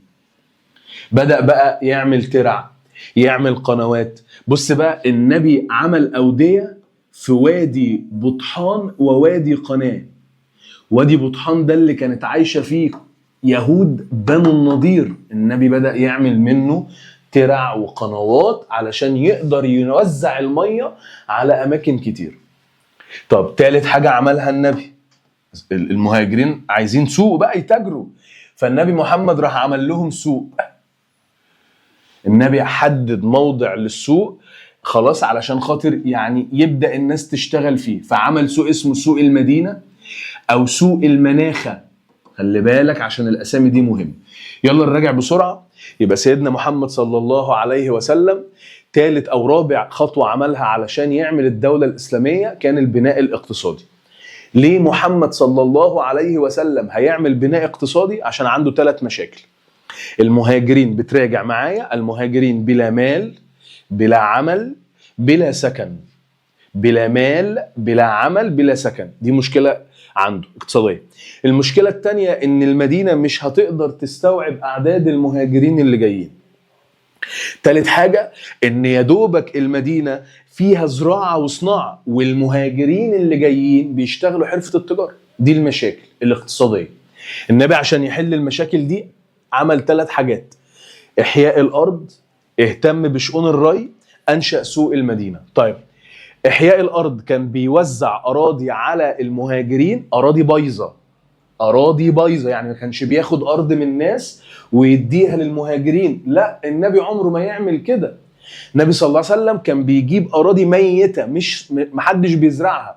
بدأ بقى يعمل ترع، يعمل قنوات. بص بقى، النبي عمل أودية في وادي بطحان ووادي قناة. وادي بطحان ده اللي كانت عايشة فيه يهود بنو النضير، النبي بدأ يعمل منه ترع وقنوات علشان يقدر يوزع المية على أماكن كتير. طب تالت حاجة عملها النبي، المهاجرين عايزين سوق بقى يتاجروا، فالنبي محمد راح عمل لهم سوق. النبي حدد موضع للسوق خلاص علشان خاطر يعني يبدأ الناس تشتغل فيه، فعمل سوق اسمه سوق المدينة أو سوق المناخة. خلي بالك عشان الأسامي دي مهمة. يلا نراجع بسرعة. يبقى سيدنا محمد صلى الله عليه وسلم ثالث أو رابع خطوة عملها علشان يعمل الدولة الإسلامية كان البناء الاقتصادي. ليه محمد صلى الله عليه وسلم هيعمل بناء اقتصادي؟ عشان عنده 3 مشاكل. المهاجرين، بتراجع معايا، المهاجرين بلا مال، بلا عمل، بلا سكن. بلا مال، بلا عمل، بلا سكن، دي مشكلة عنده اقتصادية. المشكلة التانية ان المدينة مش هتقدر تستوعب اعداد المهاجرين اللي جايين. تالت حاجة ان يدوبك المدينة فيها زراعة وصناعة، والمهاجرين اللي جايين بيشتغلوا حرفة التجارة. دي المشاكل الاقتصادية. النبي عشان يحل المشاكل دي عمل 3 حاجات: احياء الارض، اهتم بشؤون الري، انشأ سوق المدينة. طيب احياء الارض كان بيوزع اراضي على المهاجرين، اراضي بايظة، اراضي بايظة، يعني ما كانش بياخد ارض من الناس ويديها للمهاجرين، لا، النبي عمره ما يعمل كده. النبي صلى الله عليه وسلم كان بيجيب اراضي ميته، مش محدش بيزرعها،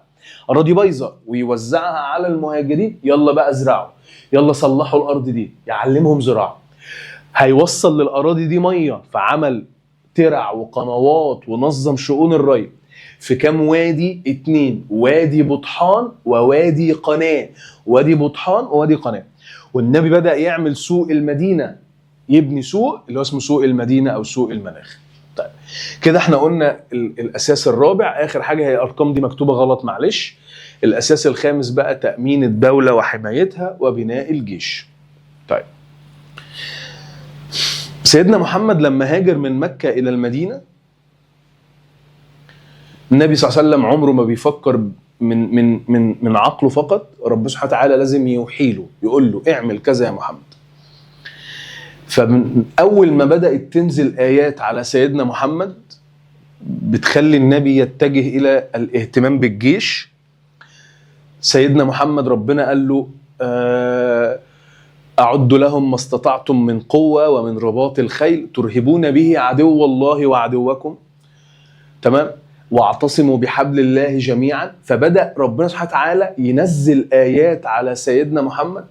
اراضي بايظة، ويوزعها على المهاجرين، يلا بقى ازرعوا، يلا صلحوا الارض دي، يعلمهم زراعة. هيوصل للاراضي دي مية، فعمل ترع وقنوات ونظم شؤون الري في كام وادي؟ 2، وادي بطحان ووادي قناة، وادي بطحان ووادي قناة. والنبي بدأ يعمل سوق المدينة، يبني سوق اللي هو اسمه سوق المدينة أو سوق المناخ. طيب كده احنا قلنا الأساس الرابع. آخر حاجة هي الأرقام دي مكتوبة غلط معلش. الأساس الخامس بقى تأمين الدولة وحمايتها وبناء الجيش. طيب سيدنا محمد لما هاجر من مكة إلى المدينة، النبي صلى الله عليه وسلم عمره ما بيفكر من من من من عقله فقط، ربنا سبحانه وتعالى لازم يوحي له، يقول له اعمل كذا يا محمد. فمن اول ما بدات تنزل ايات على سيدنا محمد بتخلي النبي يتجه الى الاهتمام بالجيش، سيدنا محمد ربنا قال له أعدوا لهم ما استطعتم من قوة ومن رباط الخيل ترهبون به عدو الله وعدوكم، تمام، واعتصموا بحبل الله جميعا. فبدأ ربنا سبحانه وتعالى ينزل آيات على سيدنا محمد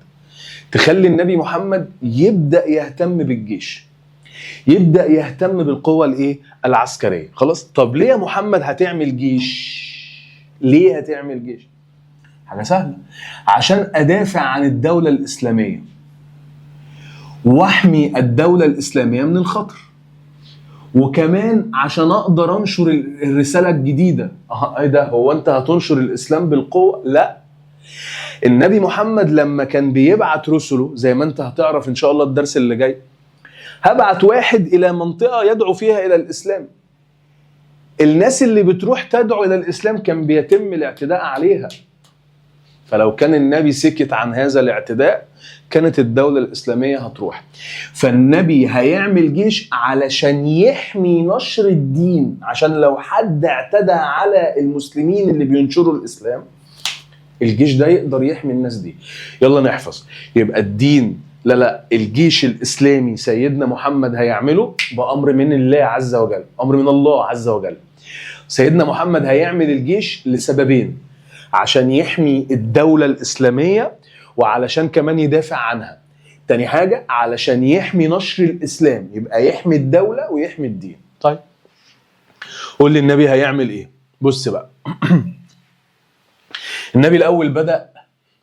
تخلي النبي محمد يبدأ يهتم بالجيش، يبدأ يهتم بالقوة الايه؟ العسكرية. خلاص، طب ليه يا محمد هتعمل جيش؟ ليه هتعمل جيش؟ حاجة سهلة، عشان أدافع عن الدولة الإسلامية واحمي الدولة الإسلامية من الخطر، وكمان عشان أقدر أنشر الرسالة الجديدة. ايه ده، هو أنت هتنشر الإسلام بالقوة؟ لا، النبي محمد لما كان بيبعت رسله، زي ما أنت هتعرف إن شاء الله الدرس اللي جاي، هبعت واحد إلى منطقة يدعو فيها إلى الإسلام. الناس اللي بتروح تدعو إلى الإسلام كان بيتم الاعتداء عليها، فلو كان النبي سكت عن هذا الاعتداء كانت الدولة الإسلامية هتروح. فالنبي هيعمل جيش علشان يحمي نشر الدين، عشان لو حد اعتدى على المسلمين اللي بينشروا الإسلام الجيش ده يقدر يحمي الناس دي. يلا نحفظ. يبقى الدين، لا الجيش الإسلامي سيدنا محمد هيعمله بأمر من الله عز وجل، أمر من الله عز وجل. سيدنا محمد هيعمل الجيش لسببين، عشان يحمي الدولة الإسلامية وعلشان كمان يدافع عنها. تاني حاجة علشان يحمي نشر الإسلام، يبقى يحمي الدولة ويحمي الدين. طيب قول لي النبي هيعمل إيه؟ بص بقى، النبي الأول بدأ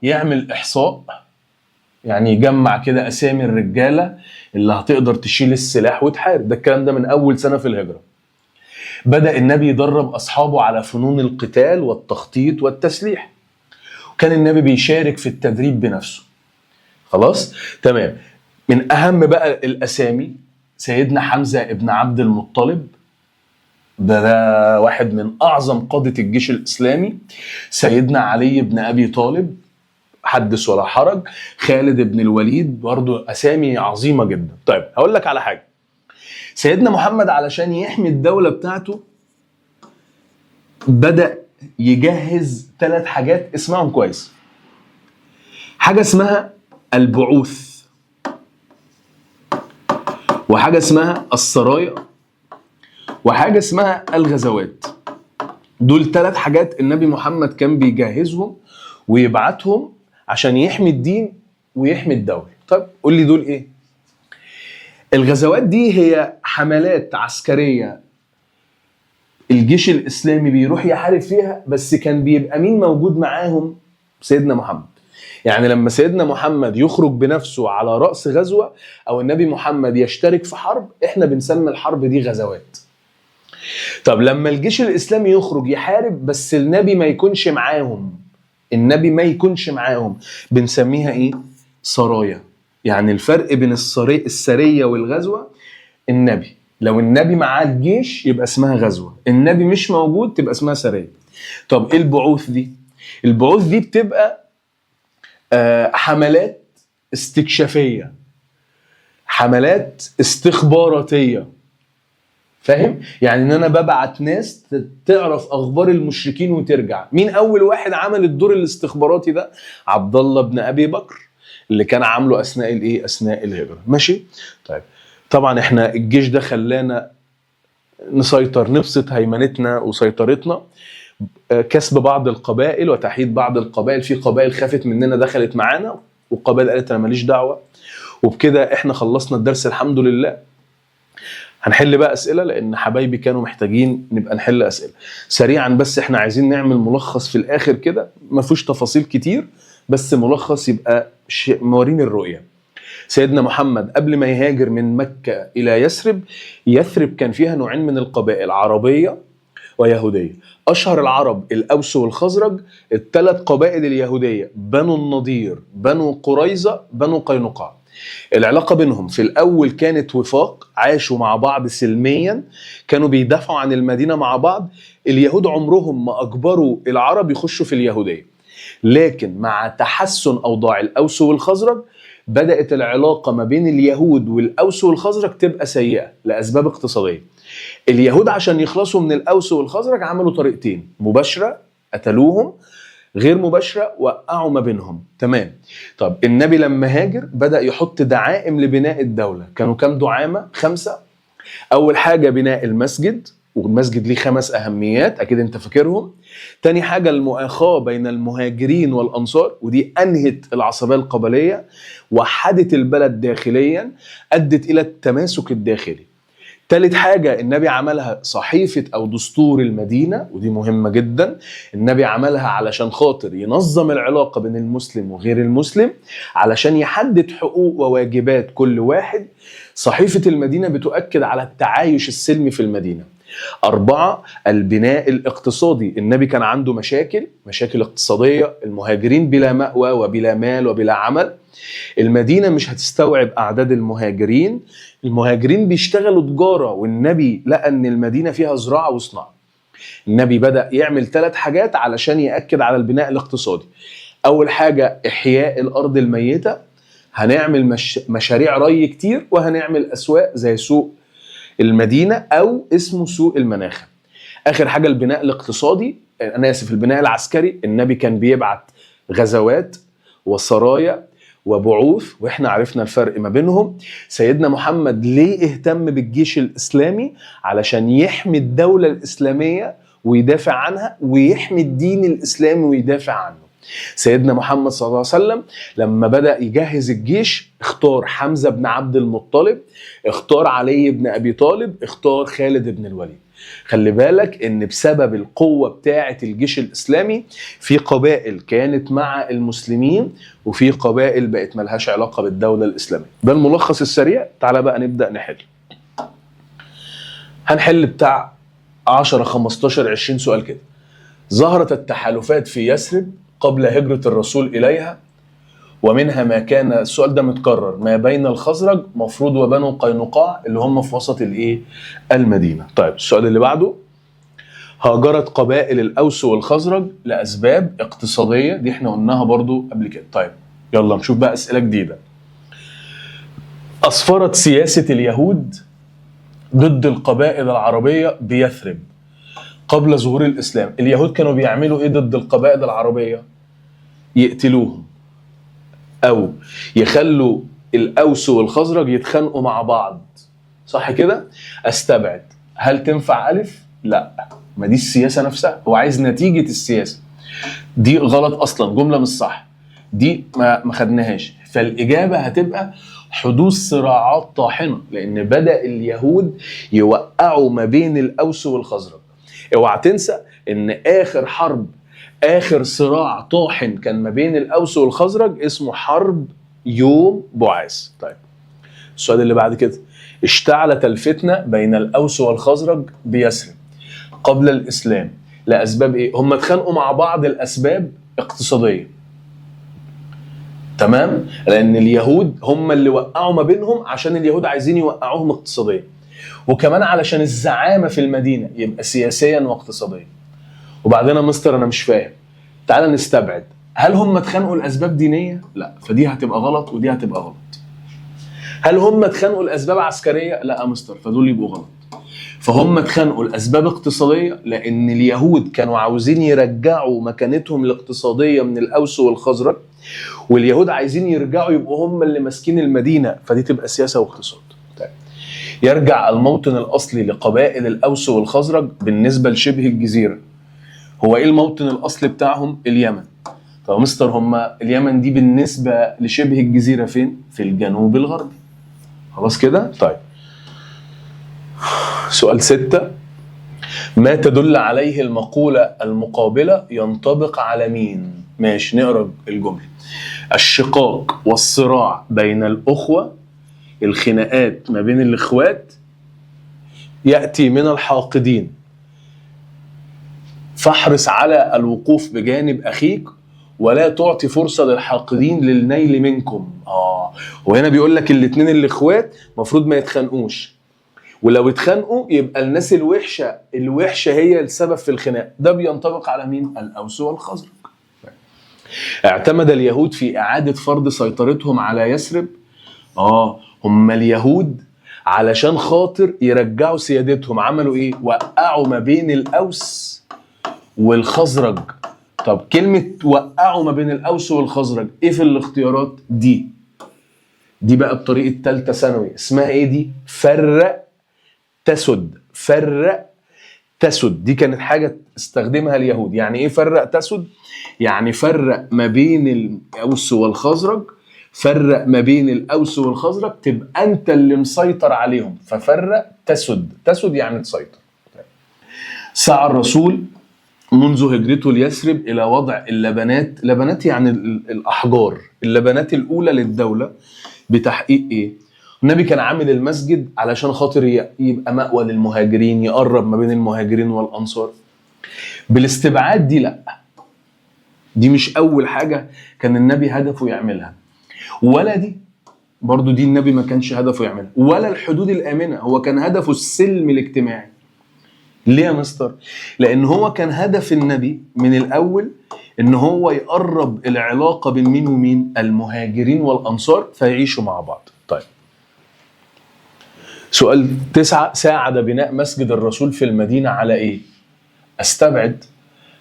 يعمل إحصاء، يعني يجمع كده أسامي الرجالة اللي هتقدر تشيل السلاح وتحارب. ده الكلام ده من أول سنة في الهجرة. بدأ النبي يدرب أصحابه على فنون القتال والتخطيط والتسليح، وكان النبي بيشارك في التدريب بنفسه. خلاص تمام. من أهم بقى الأسامي سيدنا حمزة ابن عبد المطلب، ده واحد من أعظم قادة الجيش الإسلامي. سيدنا علي بن أبي طالب، حدث ولا حرج. خالد بن الوليد، برضو أسامي عظيمة جدا. طيب هقول لك على حاجة، سيدنا محمد علشان يحمي الدولة بتاعته بدأ يجهز 3 حاجات، اسمعهم كويس. حاجة اسمها البعوث، وحاجة اسمها السرايا، وحاجة اسمها الغزوات. دول 3 حاجات النبي محمد كان بيجهزهم ويبعتهم عشان يحمي الدين ويحمي الدولة. طيب قول لي دول ايه؟ الغزوات دي هي حملات عسكرية الجيش الإسلامي بيروح يحارب فيها، بس كان بيبقى مين موجود معاهم؟ سيدنا محمد. يعني لما سيدنا محمد يخرج بنفسه على رأس غزوة، أو النبي محمد يشترك في حرب، إحنا بنسمي الحرب دي غزوات. طب لما الجيش الإسلامي يخرج يحارب بس النبي ما يكونش معاهم، النبي ما يكونش معاهم، بنسميها إيه؟ سرايا. يعني الفرق بين السرية والغزوة، النبي لو النبي معاه الجيش يبقى اسمها غزوة، النبي مش موجود تبقى اسمها سرية. طب ايه البعوث دي؟ البعوث دي بتبقى حملات استكشافية، حملات استخباراتية. فاهم؟ يعني ان انا ببعت ناس تعرف اخبار المشركين وترجع. مين اول واحد عمل الدور الاستخباراتي ده؟ عبد الله بن ابي بكر، اللي كان عامله اثناء الايه؟ اثناء الهجرة. ماشي؟ طيب طبعا احنا الجيش ده خلانا نسيطر، نبسط هيمنتنا وسيطرتنا، كسب بعض القبائل وتحييد بعض القبائل. في قبائل خافت مننا دخلت معانا، وقبائل قالت انا ماليش دعوه. وبكده احنا خلصنا الدرس الحمد لله. هنحل بقى اسئلة لان حبايبي كانوا محتاجين نبقى نحل اسئلة سريعا، بس احنا عايزين نعمل ملخص في الاخر كده ما فيهوش تفاصيل كتير، بس ملخص يبقى موريني الرؤية. سيدنا محمد قبل ما يهاجر من مكة الى يثرب، يثرب كان فيها نوعين من القبائل، عربية ويهوديه. اشهر العرب الاوس والخزرج، الثلاث قبائل اليهودية بنو النضير، بنو قريظة، بنو قينقاع. العلاقة بينهم في الأول كانت وفاق، عاشوا مع بعض سلميا، كانوا بيدافعوا عن المدينة مع بعض. اليهود عمرهم ما أجبروا العرب يخشوا في اليهودية، لكن مع تحسن أوضاع الأوس والخزرج بدأت العلاقة ما بين اليهود والأوس والخزرج تبقى سيئة لأسباب اقتصادية. اليهود عشان يخلصوا من الأوس والخزرج عملوا طريقتين: مباشرة قتلوهم، غير مباشرة وقعوا ما بينهم. تمام. طب النبي لما هاجر بدأ يحط دعائم لبناء الدولة. كانوا كام دعامة؟ 5. أول حاجة بناء المسجد، والمسجد ليه 5 أهميات أكيد أنت فاكرهم. تاني حاجة المؤاخاة بين المهاجرين والأنصار، ودي أنهت العصبية القبلية، وحدت البلد داخليا، أدت إلى التماسك الداخلي. تالت حاجة النبي عملها صحيفة أو دستور المدينة، ودي مهمة جدا. النبي عملها علشان خاطر ينظم العلاقة بين المسلم وغير المسلم، علشان يحدد حقوق وواجبات كل واحد. صحيفة المدينة بتؤكد على التعايش السلمي في المدينة. 4 البناء الاقتصادي. النبي كان عنده مشاكل اقتصادية، المهاجرين بلا مأوى وبلا مال وبلا عمل، المدينة مش هتستوعب أعداد المهاجرين، المهاجرين بيشتغلوا تجارة، والنبي لقى أن المدينة فيها زراعة وصناعة. النبي بدأ يعمل 3 حاجات علشان يأكد على البناء الاقتصادي. أول حاجة إحياء الأرض الميتة، هنعمل مشاريع ري كتير، وهنعمل أسواق زي سوق المدينة أو اسمه سوق المناخة. آخر حاجة البناء الاقتصادي، أنا آسف البناء العسكري. النبي كان بيبعت غزوات وسرايا وبعوث، واحنا عرفنا الفرق ما بينهم. سيدنا محمد ليه اهتم بالجيش الإسلامي؟ علشان يحمي الدولة الإسلامية ويدافع عنها، ويحمي الدين الإسلامي ويدافع عنه. سيدنا محمد صلى الله عليه وسلم لما بدأ يجهز الجيش اختار حمزة بن عبد المطلب، اختار علي بن أبي طالب، اختار خالد بن الوليد. خلي بالك ان بسبب القوة بتاعة الجيش الإسلامي في قبائل كانت مع المسلمين وفي قبائل بقت ملهاش علاقة بالدولة الإسلامية. ده الملخص السريع. تعالى بقى نبدأ نحل. هنحل بتاع 10 15 20 سؤال كده. ظهرت التحالفات في يثرب قبل هجرة الرسول إليها، ومنها ما كان، السؤال ده متكرر، ما بين الخزرج مفروض وبنو قينقاع اللي هم في وسط الايه؟ المدينة. طيب السؤال اللي بعده، هاجرت قبائل الأوس والخزرج لأسباب اقتصادية، دي احنا قلناها برضو قبل كده. طيب يلا نشوف بقى أسئلة جديدة. أسفرت سياسة اليهود ضد القبائل العربية بيثرب قبل ظهور الإسلام. اليهود كانوا بيعملوا إيه ضد القبائل العربية؟ يقتلوهم أو يخلوا الأوس والخزرج يتخانقوا مع بعض، صح كده؟ أستبعد. هل تنفع ألف؟ لا، ما دي السياسة نفسها، هو عايز نتيجة السياسة. دي غلط أصلا، جملة مش صح، دي ما خدناهاش. فالإجابة هتبقى حدوث صراعات طاحنة، لأن بدأ اليهود يوقعوا ما بين الأوس والخزرج. اوعى تنسى إن آخر حرب، آخر صراع طاحن كان ما بين الأوس والخزرج اسمه حرب يوم بعاث. طيب السؤال اللي بعد كده، اشتعلت الفتنة بين الأوس والخزرج بيثرب قبل الإسلام لأسباب إيه؟ هم اتخانقوا مع بعض لأسباب اقتصادية، تمام؟ لأن اليهود هم اللي وقعوا ما بينهم، عشان اليهود عايزين يوقعوهم اقتصاديا، وكمان علشان الزعامة في المدينة، يبقى سياسيا واقتصاديا. وبعدين يا مستر أنا مش فاهم، تعال نستبعد، هل هم اتخانقوا لأسباب دينية؟ لا، فدي هتبقى غلط ودي هتبقى غلط. هل هم اتخانقوا لأسباب عسكرية؟ لا يا مستر، فدول يبقوا غلط. فهم اتخانقوا لأسباب اقتصادية، لأن اليهود كانوا عاوزين يرجعوا مكانتهم الاقتصادية من الأوس والخزرج، واليهود عايزين يرجعوا يبقوا هم اللي ماسكين المدينة، فدي تبقى سياسة واقتصاد. طيب يرجع الموطن الأصلي لقبائل الأوس والخزرج بالنسبة لشبه الجزيرة. هو إيه الموطن الأصلي بتاعهم؟ اليمن. طب مستر هم اليمن دي بالنسبة لشبه الجزيرة فين؟ في الجنوب الغربي. خلاص كده؟ طيب سؤال 6، ما تدل عليه المقولة المقابلة ينطبق على مين؟ ماشي نقرأ الجملة. الشقاق والصراع بين الأخوة، الخناقات ما بين الإخوات، يأتي من الحاقدين، فاحرص على الوقوف بجانب أخيك ولا تعطي فرصة للحاقدين للنيل منكم. وهنا بيقول لك الاثنين الاخوات المفروض ما يتخانقوش، ولو اتخانقوا يبقى الناس الوحشة هي السبب في الخناق. ده بينطبق على مين؟ الاوس والخزرج. اعتمد اليهود في اعاده فرض سيطرتهم على يثرب. هم اليهود علشان خاطر يرجعوا سيادتهم عملوا ايه؟ وقعوا ما بين الاوس والخزرج. طب كلمة وقعوا ما بين الاوس والخزرج ايه في الاختيارات دي؟ دي بقى بطريقة ثالثة ثانوي، اسمها ايه دي؟ فرق تسد. فرق تسد دي كانت حاجة استخدمها اليهود. يعني ايه فرق تسد؟ يعني فرق ما بين الاوس والخزرج، فرق ما بين الاوس والخزرج تبقى انت اللي مسيطر عليهم، ففرق تسد. تسد يعني تسيطر. سعى الرسول منذ هجرته ليثرب الى وضع اللبنات، لبنات يعني الاحجار، اللبنات الاولى للدولة بتحقيق ايه؟ النبي كان عامل المسجد علشان خاطر يبقى مأوى للمهاجرين، يقرب ما بين المهاجرين والانصار. بالاستبعاد دي لا، دي مش اول حاجة كان النبي هدفه يعملها، ولا دي برضو دي النبي ما كانش هدفه يعملها، ولا الحدود الآمنة، هو كان هدفه السلم الاجتماعي. ليه يا مستر؟ لأن هو كان هدف النبي من الأول إن هو يقرب العلاقة بين مين ومين؟ المهاجرين والأنصار، فيعيشوا مع بعض. طيب سؤال 9، ساعد بناء مسجد الرسول في المدينة على إيه؟ أستبعد.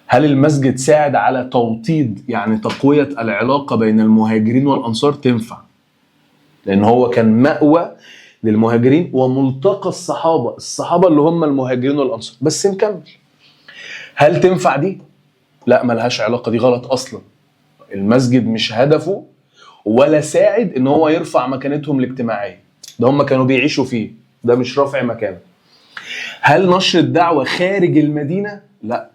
هل المسجد ساعد على توطيد يعني تقوية العلاقة بين المهاجرين والأنصار؟ تنفع، لأن هو كان مأوى للمهاجرين وملتقى الصحابة، الصحابة اللي هم المهاجرين والأنصار. بس نكمل. هل تنفع دي؟ لا، ملهاش علاقة، دي غلط أصلا. المسجد مش هدفه ولا ساعد إن هو يرفع مكانتهم الاجتماعية، ده هم كانوا بيعيشوا فيه، ده مش رفع مكانه. هل نشر الدعوة خارج المدينة؟ لا،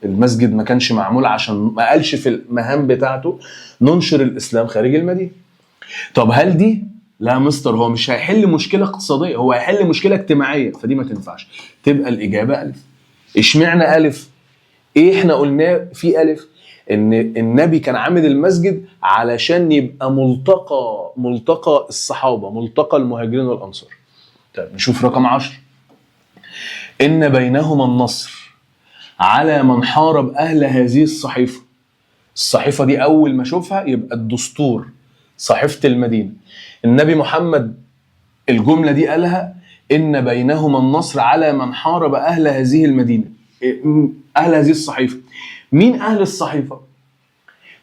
المسجد ما كانش معمول عشان، ما قالش في المهام بتاعته ننشر الإسلام خارج المدينة. طب هل دي؟ لا مستر، هو مش هيحل مشكلة اقتصادية، هو هيحل مشكلة اجتماعية، فدي ما تنفعش. تبقى الإجابة ألف. اشمعنى ألف؟ إيه احنا قلناه في ألف؟ إن النبي كان عامل المسجد علشان يبقى ملتقى الصحابة، ملتقى المهاجرين والأنصار. طيب نشوف رقم 10. إن بينهما النصر على من حارب أهل هذه الصحيفة. الصحيفة دي أول ما أشوفها يبقى الدستور، صحيفة المدينة. النبي محمد الجملة دي قالها، إن بينهما النصر على من حارب أهل هذه المدينة، أهل هذه الصحيفة. مين أهل الصحيفة؟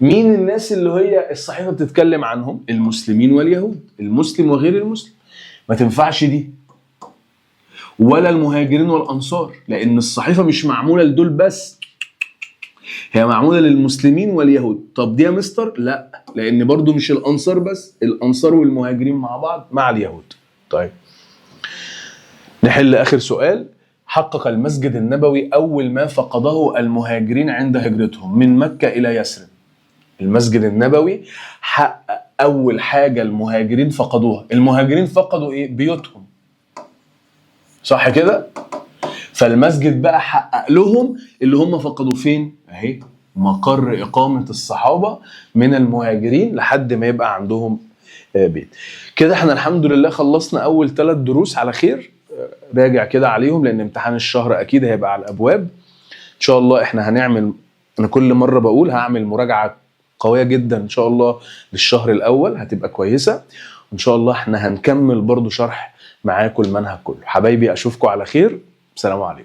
مين الناس اللي هي الصحيفة بتتكلم عنهم؟ المسلمين واليهود، المسلم وغير المسلم. ما تنفعش دي، ولا المهاجرين والأنصار، لأن الصحيفة مش معمولة لدول بس، هي معمولة للمسلمين واليهود. طب دي يا مستر؟ لا، لأن برضو مش الأنصار بس، الأنصار والمهاجرين مع بعض مع اليهود. طيب نحل آخر سؤال. حقق المسجد النبوي أول ما فقده المهاجرين عند هجرتهم من مكة إلى يثرب. المسجد النبوي حقق أول حاجة المهاجرين فقدوها. المهاجرين فقدوا إيه؟ بيوتهم، صح كده؟ فالمسجد بقى حقق لهم اللي هم فقدوه. فين؟ اهي مقر إقامة الصحابة من المهاجرين لحد ما يبقى عندهم بيت. كده احنا الحمد لله خلصنا أول 3 دروس على خير. راجع كده عليهم لأن امتحان الشهر أكيد هيبقى على الأبواب إن شاء الله. احنا هنعمل، أنا كل مرة بقول هعمل مراجعة قوية جدا إن شاء الله للشهر الأول، هتبقى كويسة. وإن شاء الله احنا هنكمل برضو شرح معاكم المنهج كله. حبايبي أشوفكم على خير، سلام عليكم.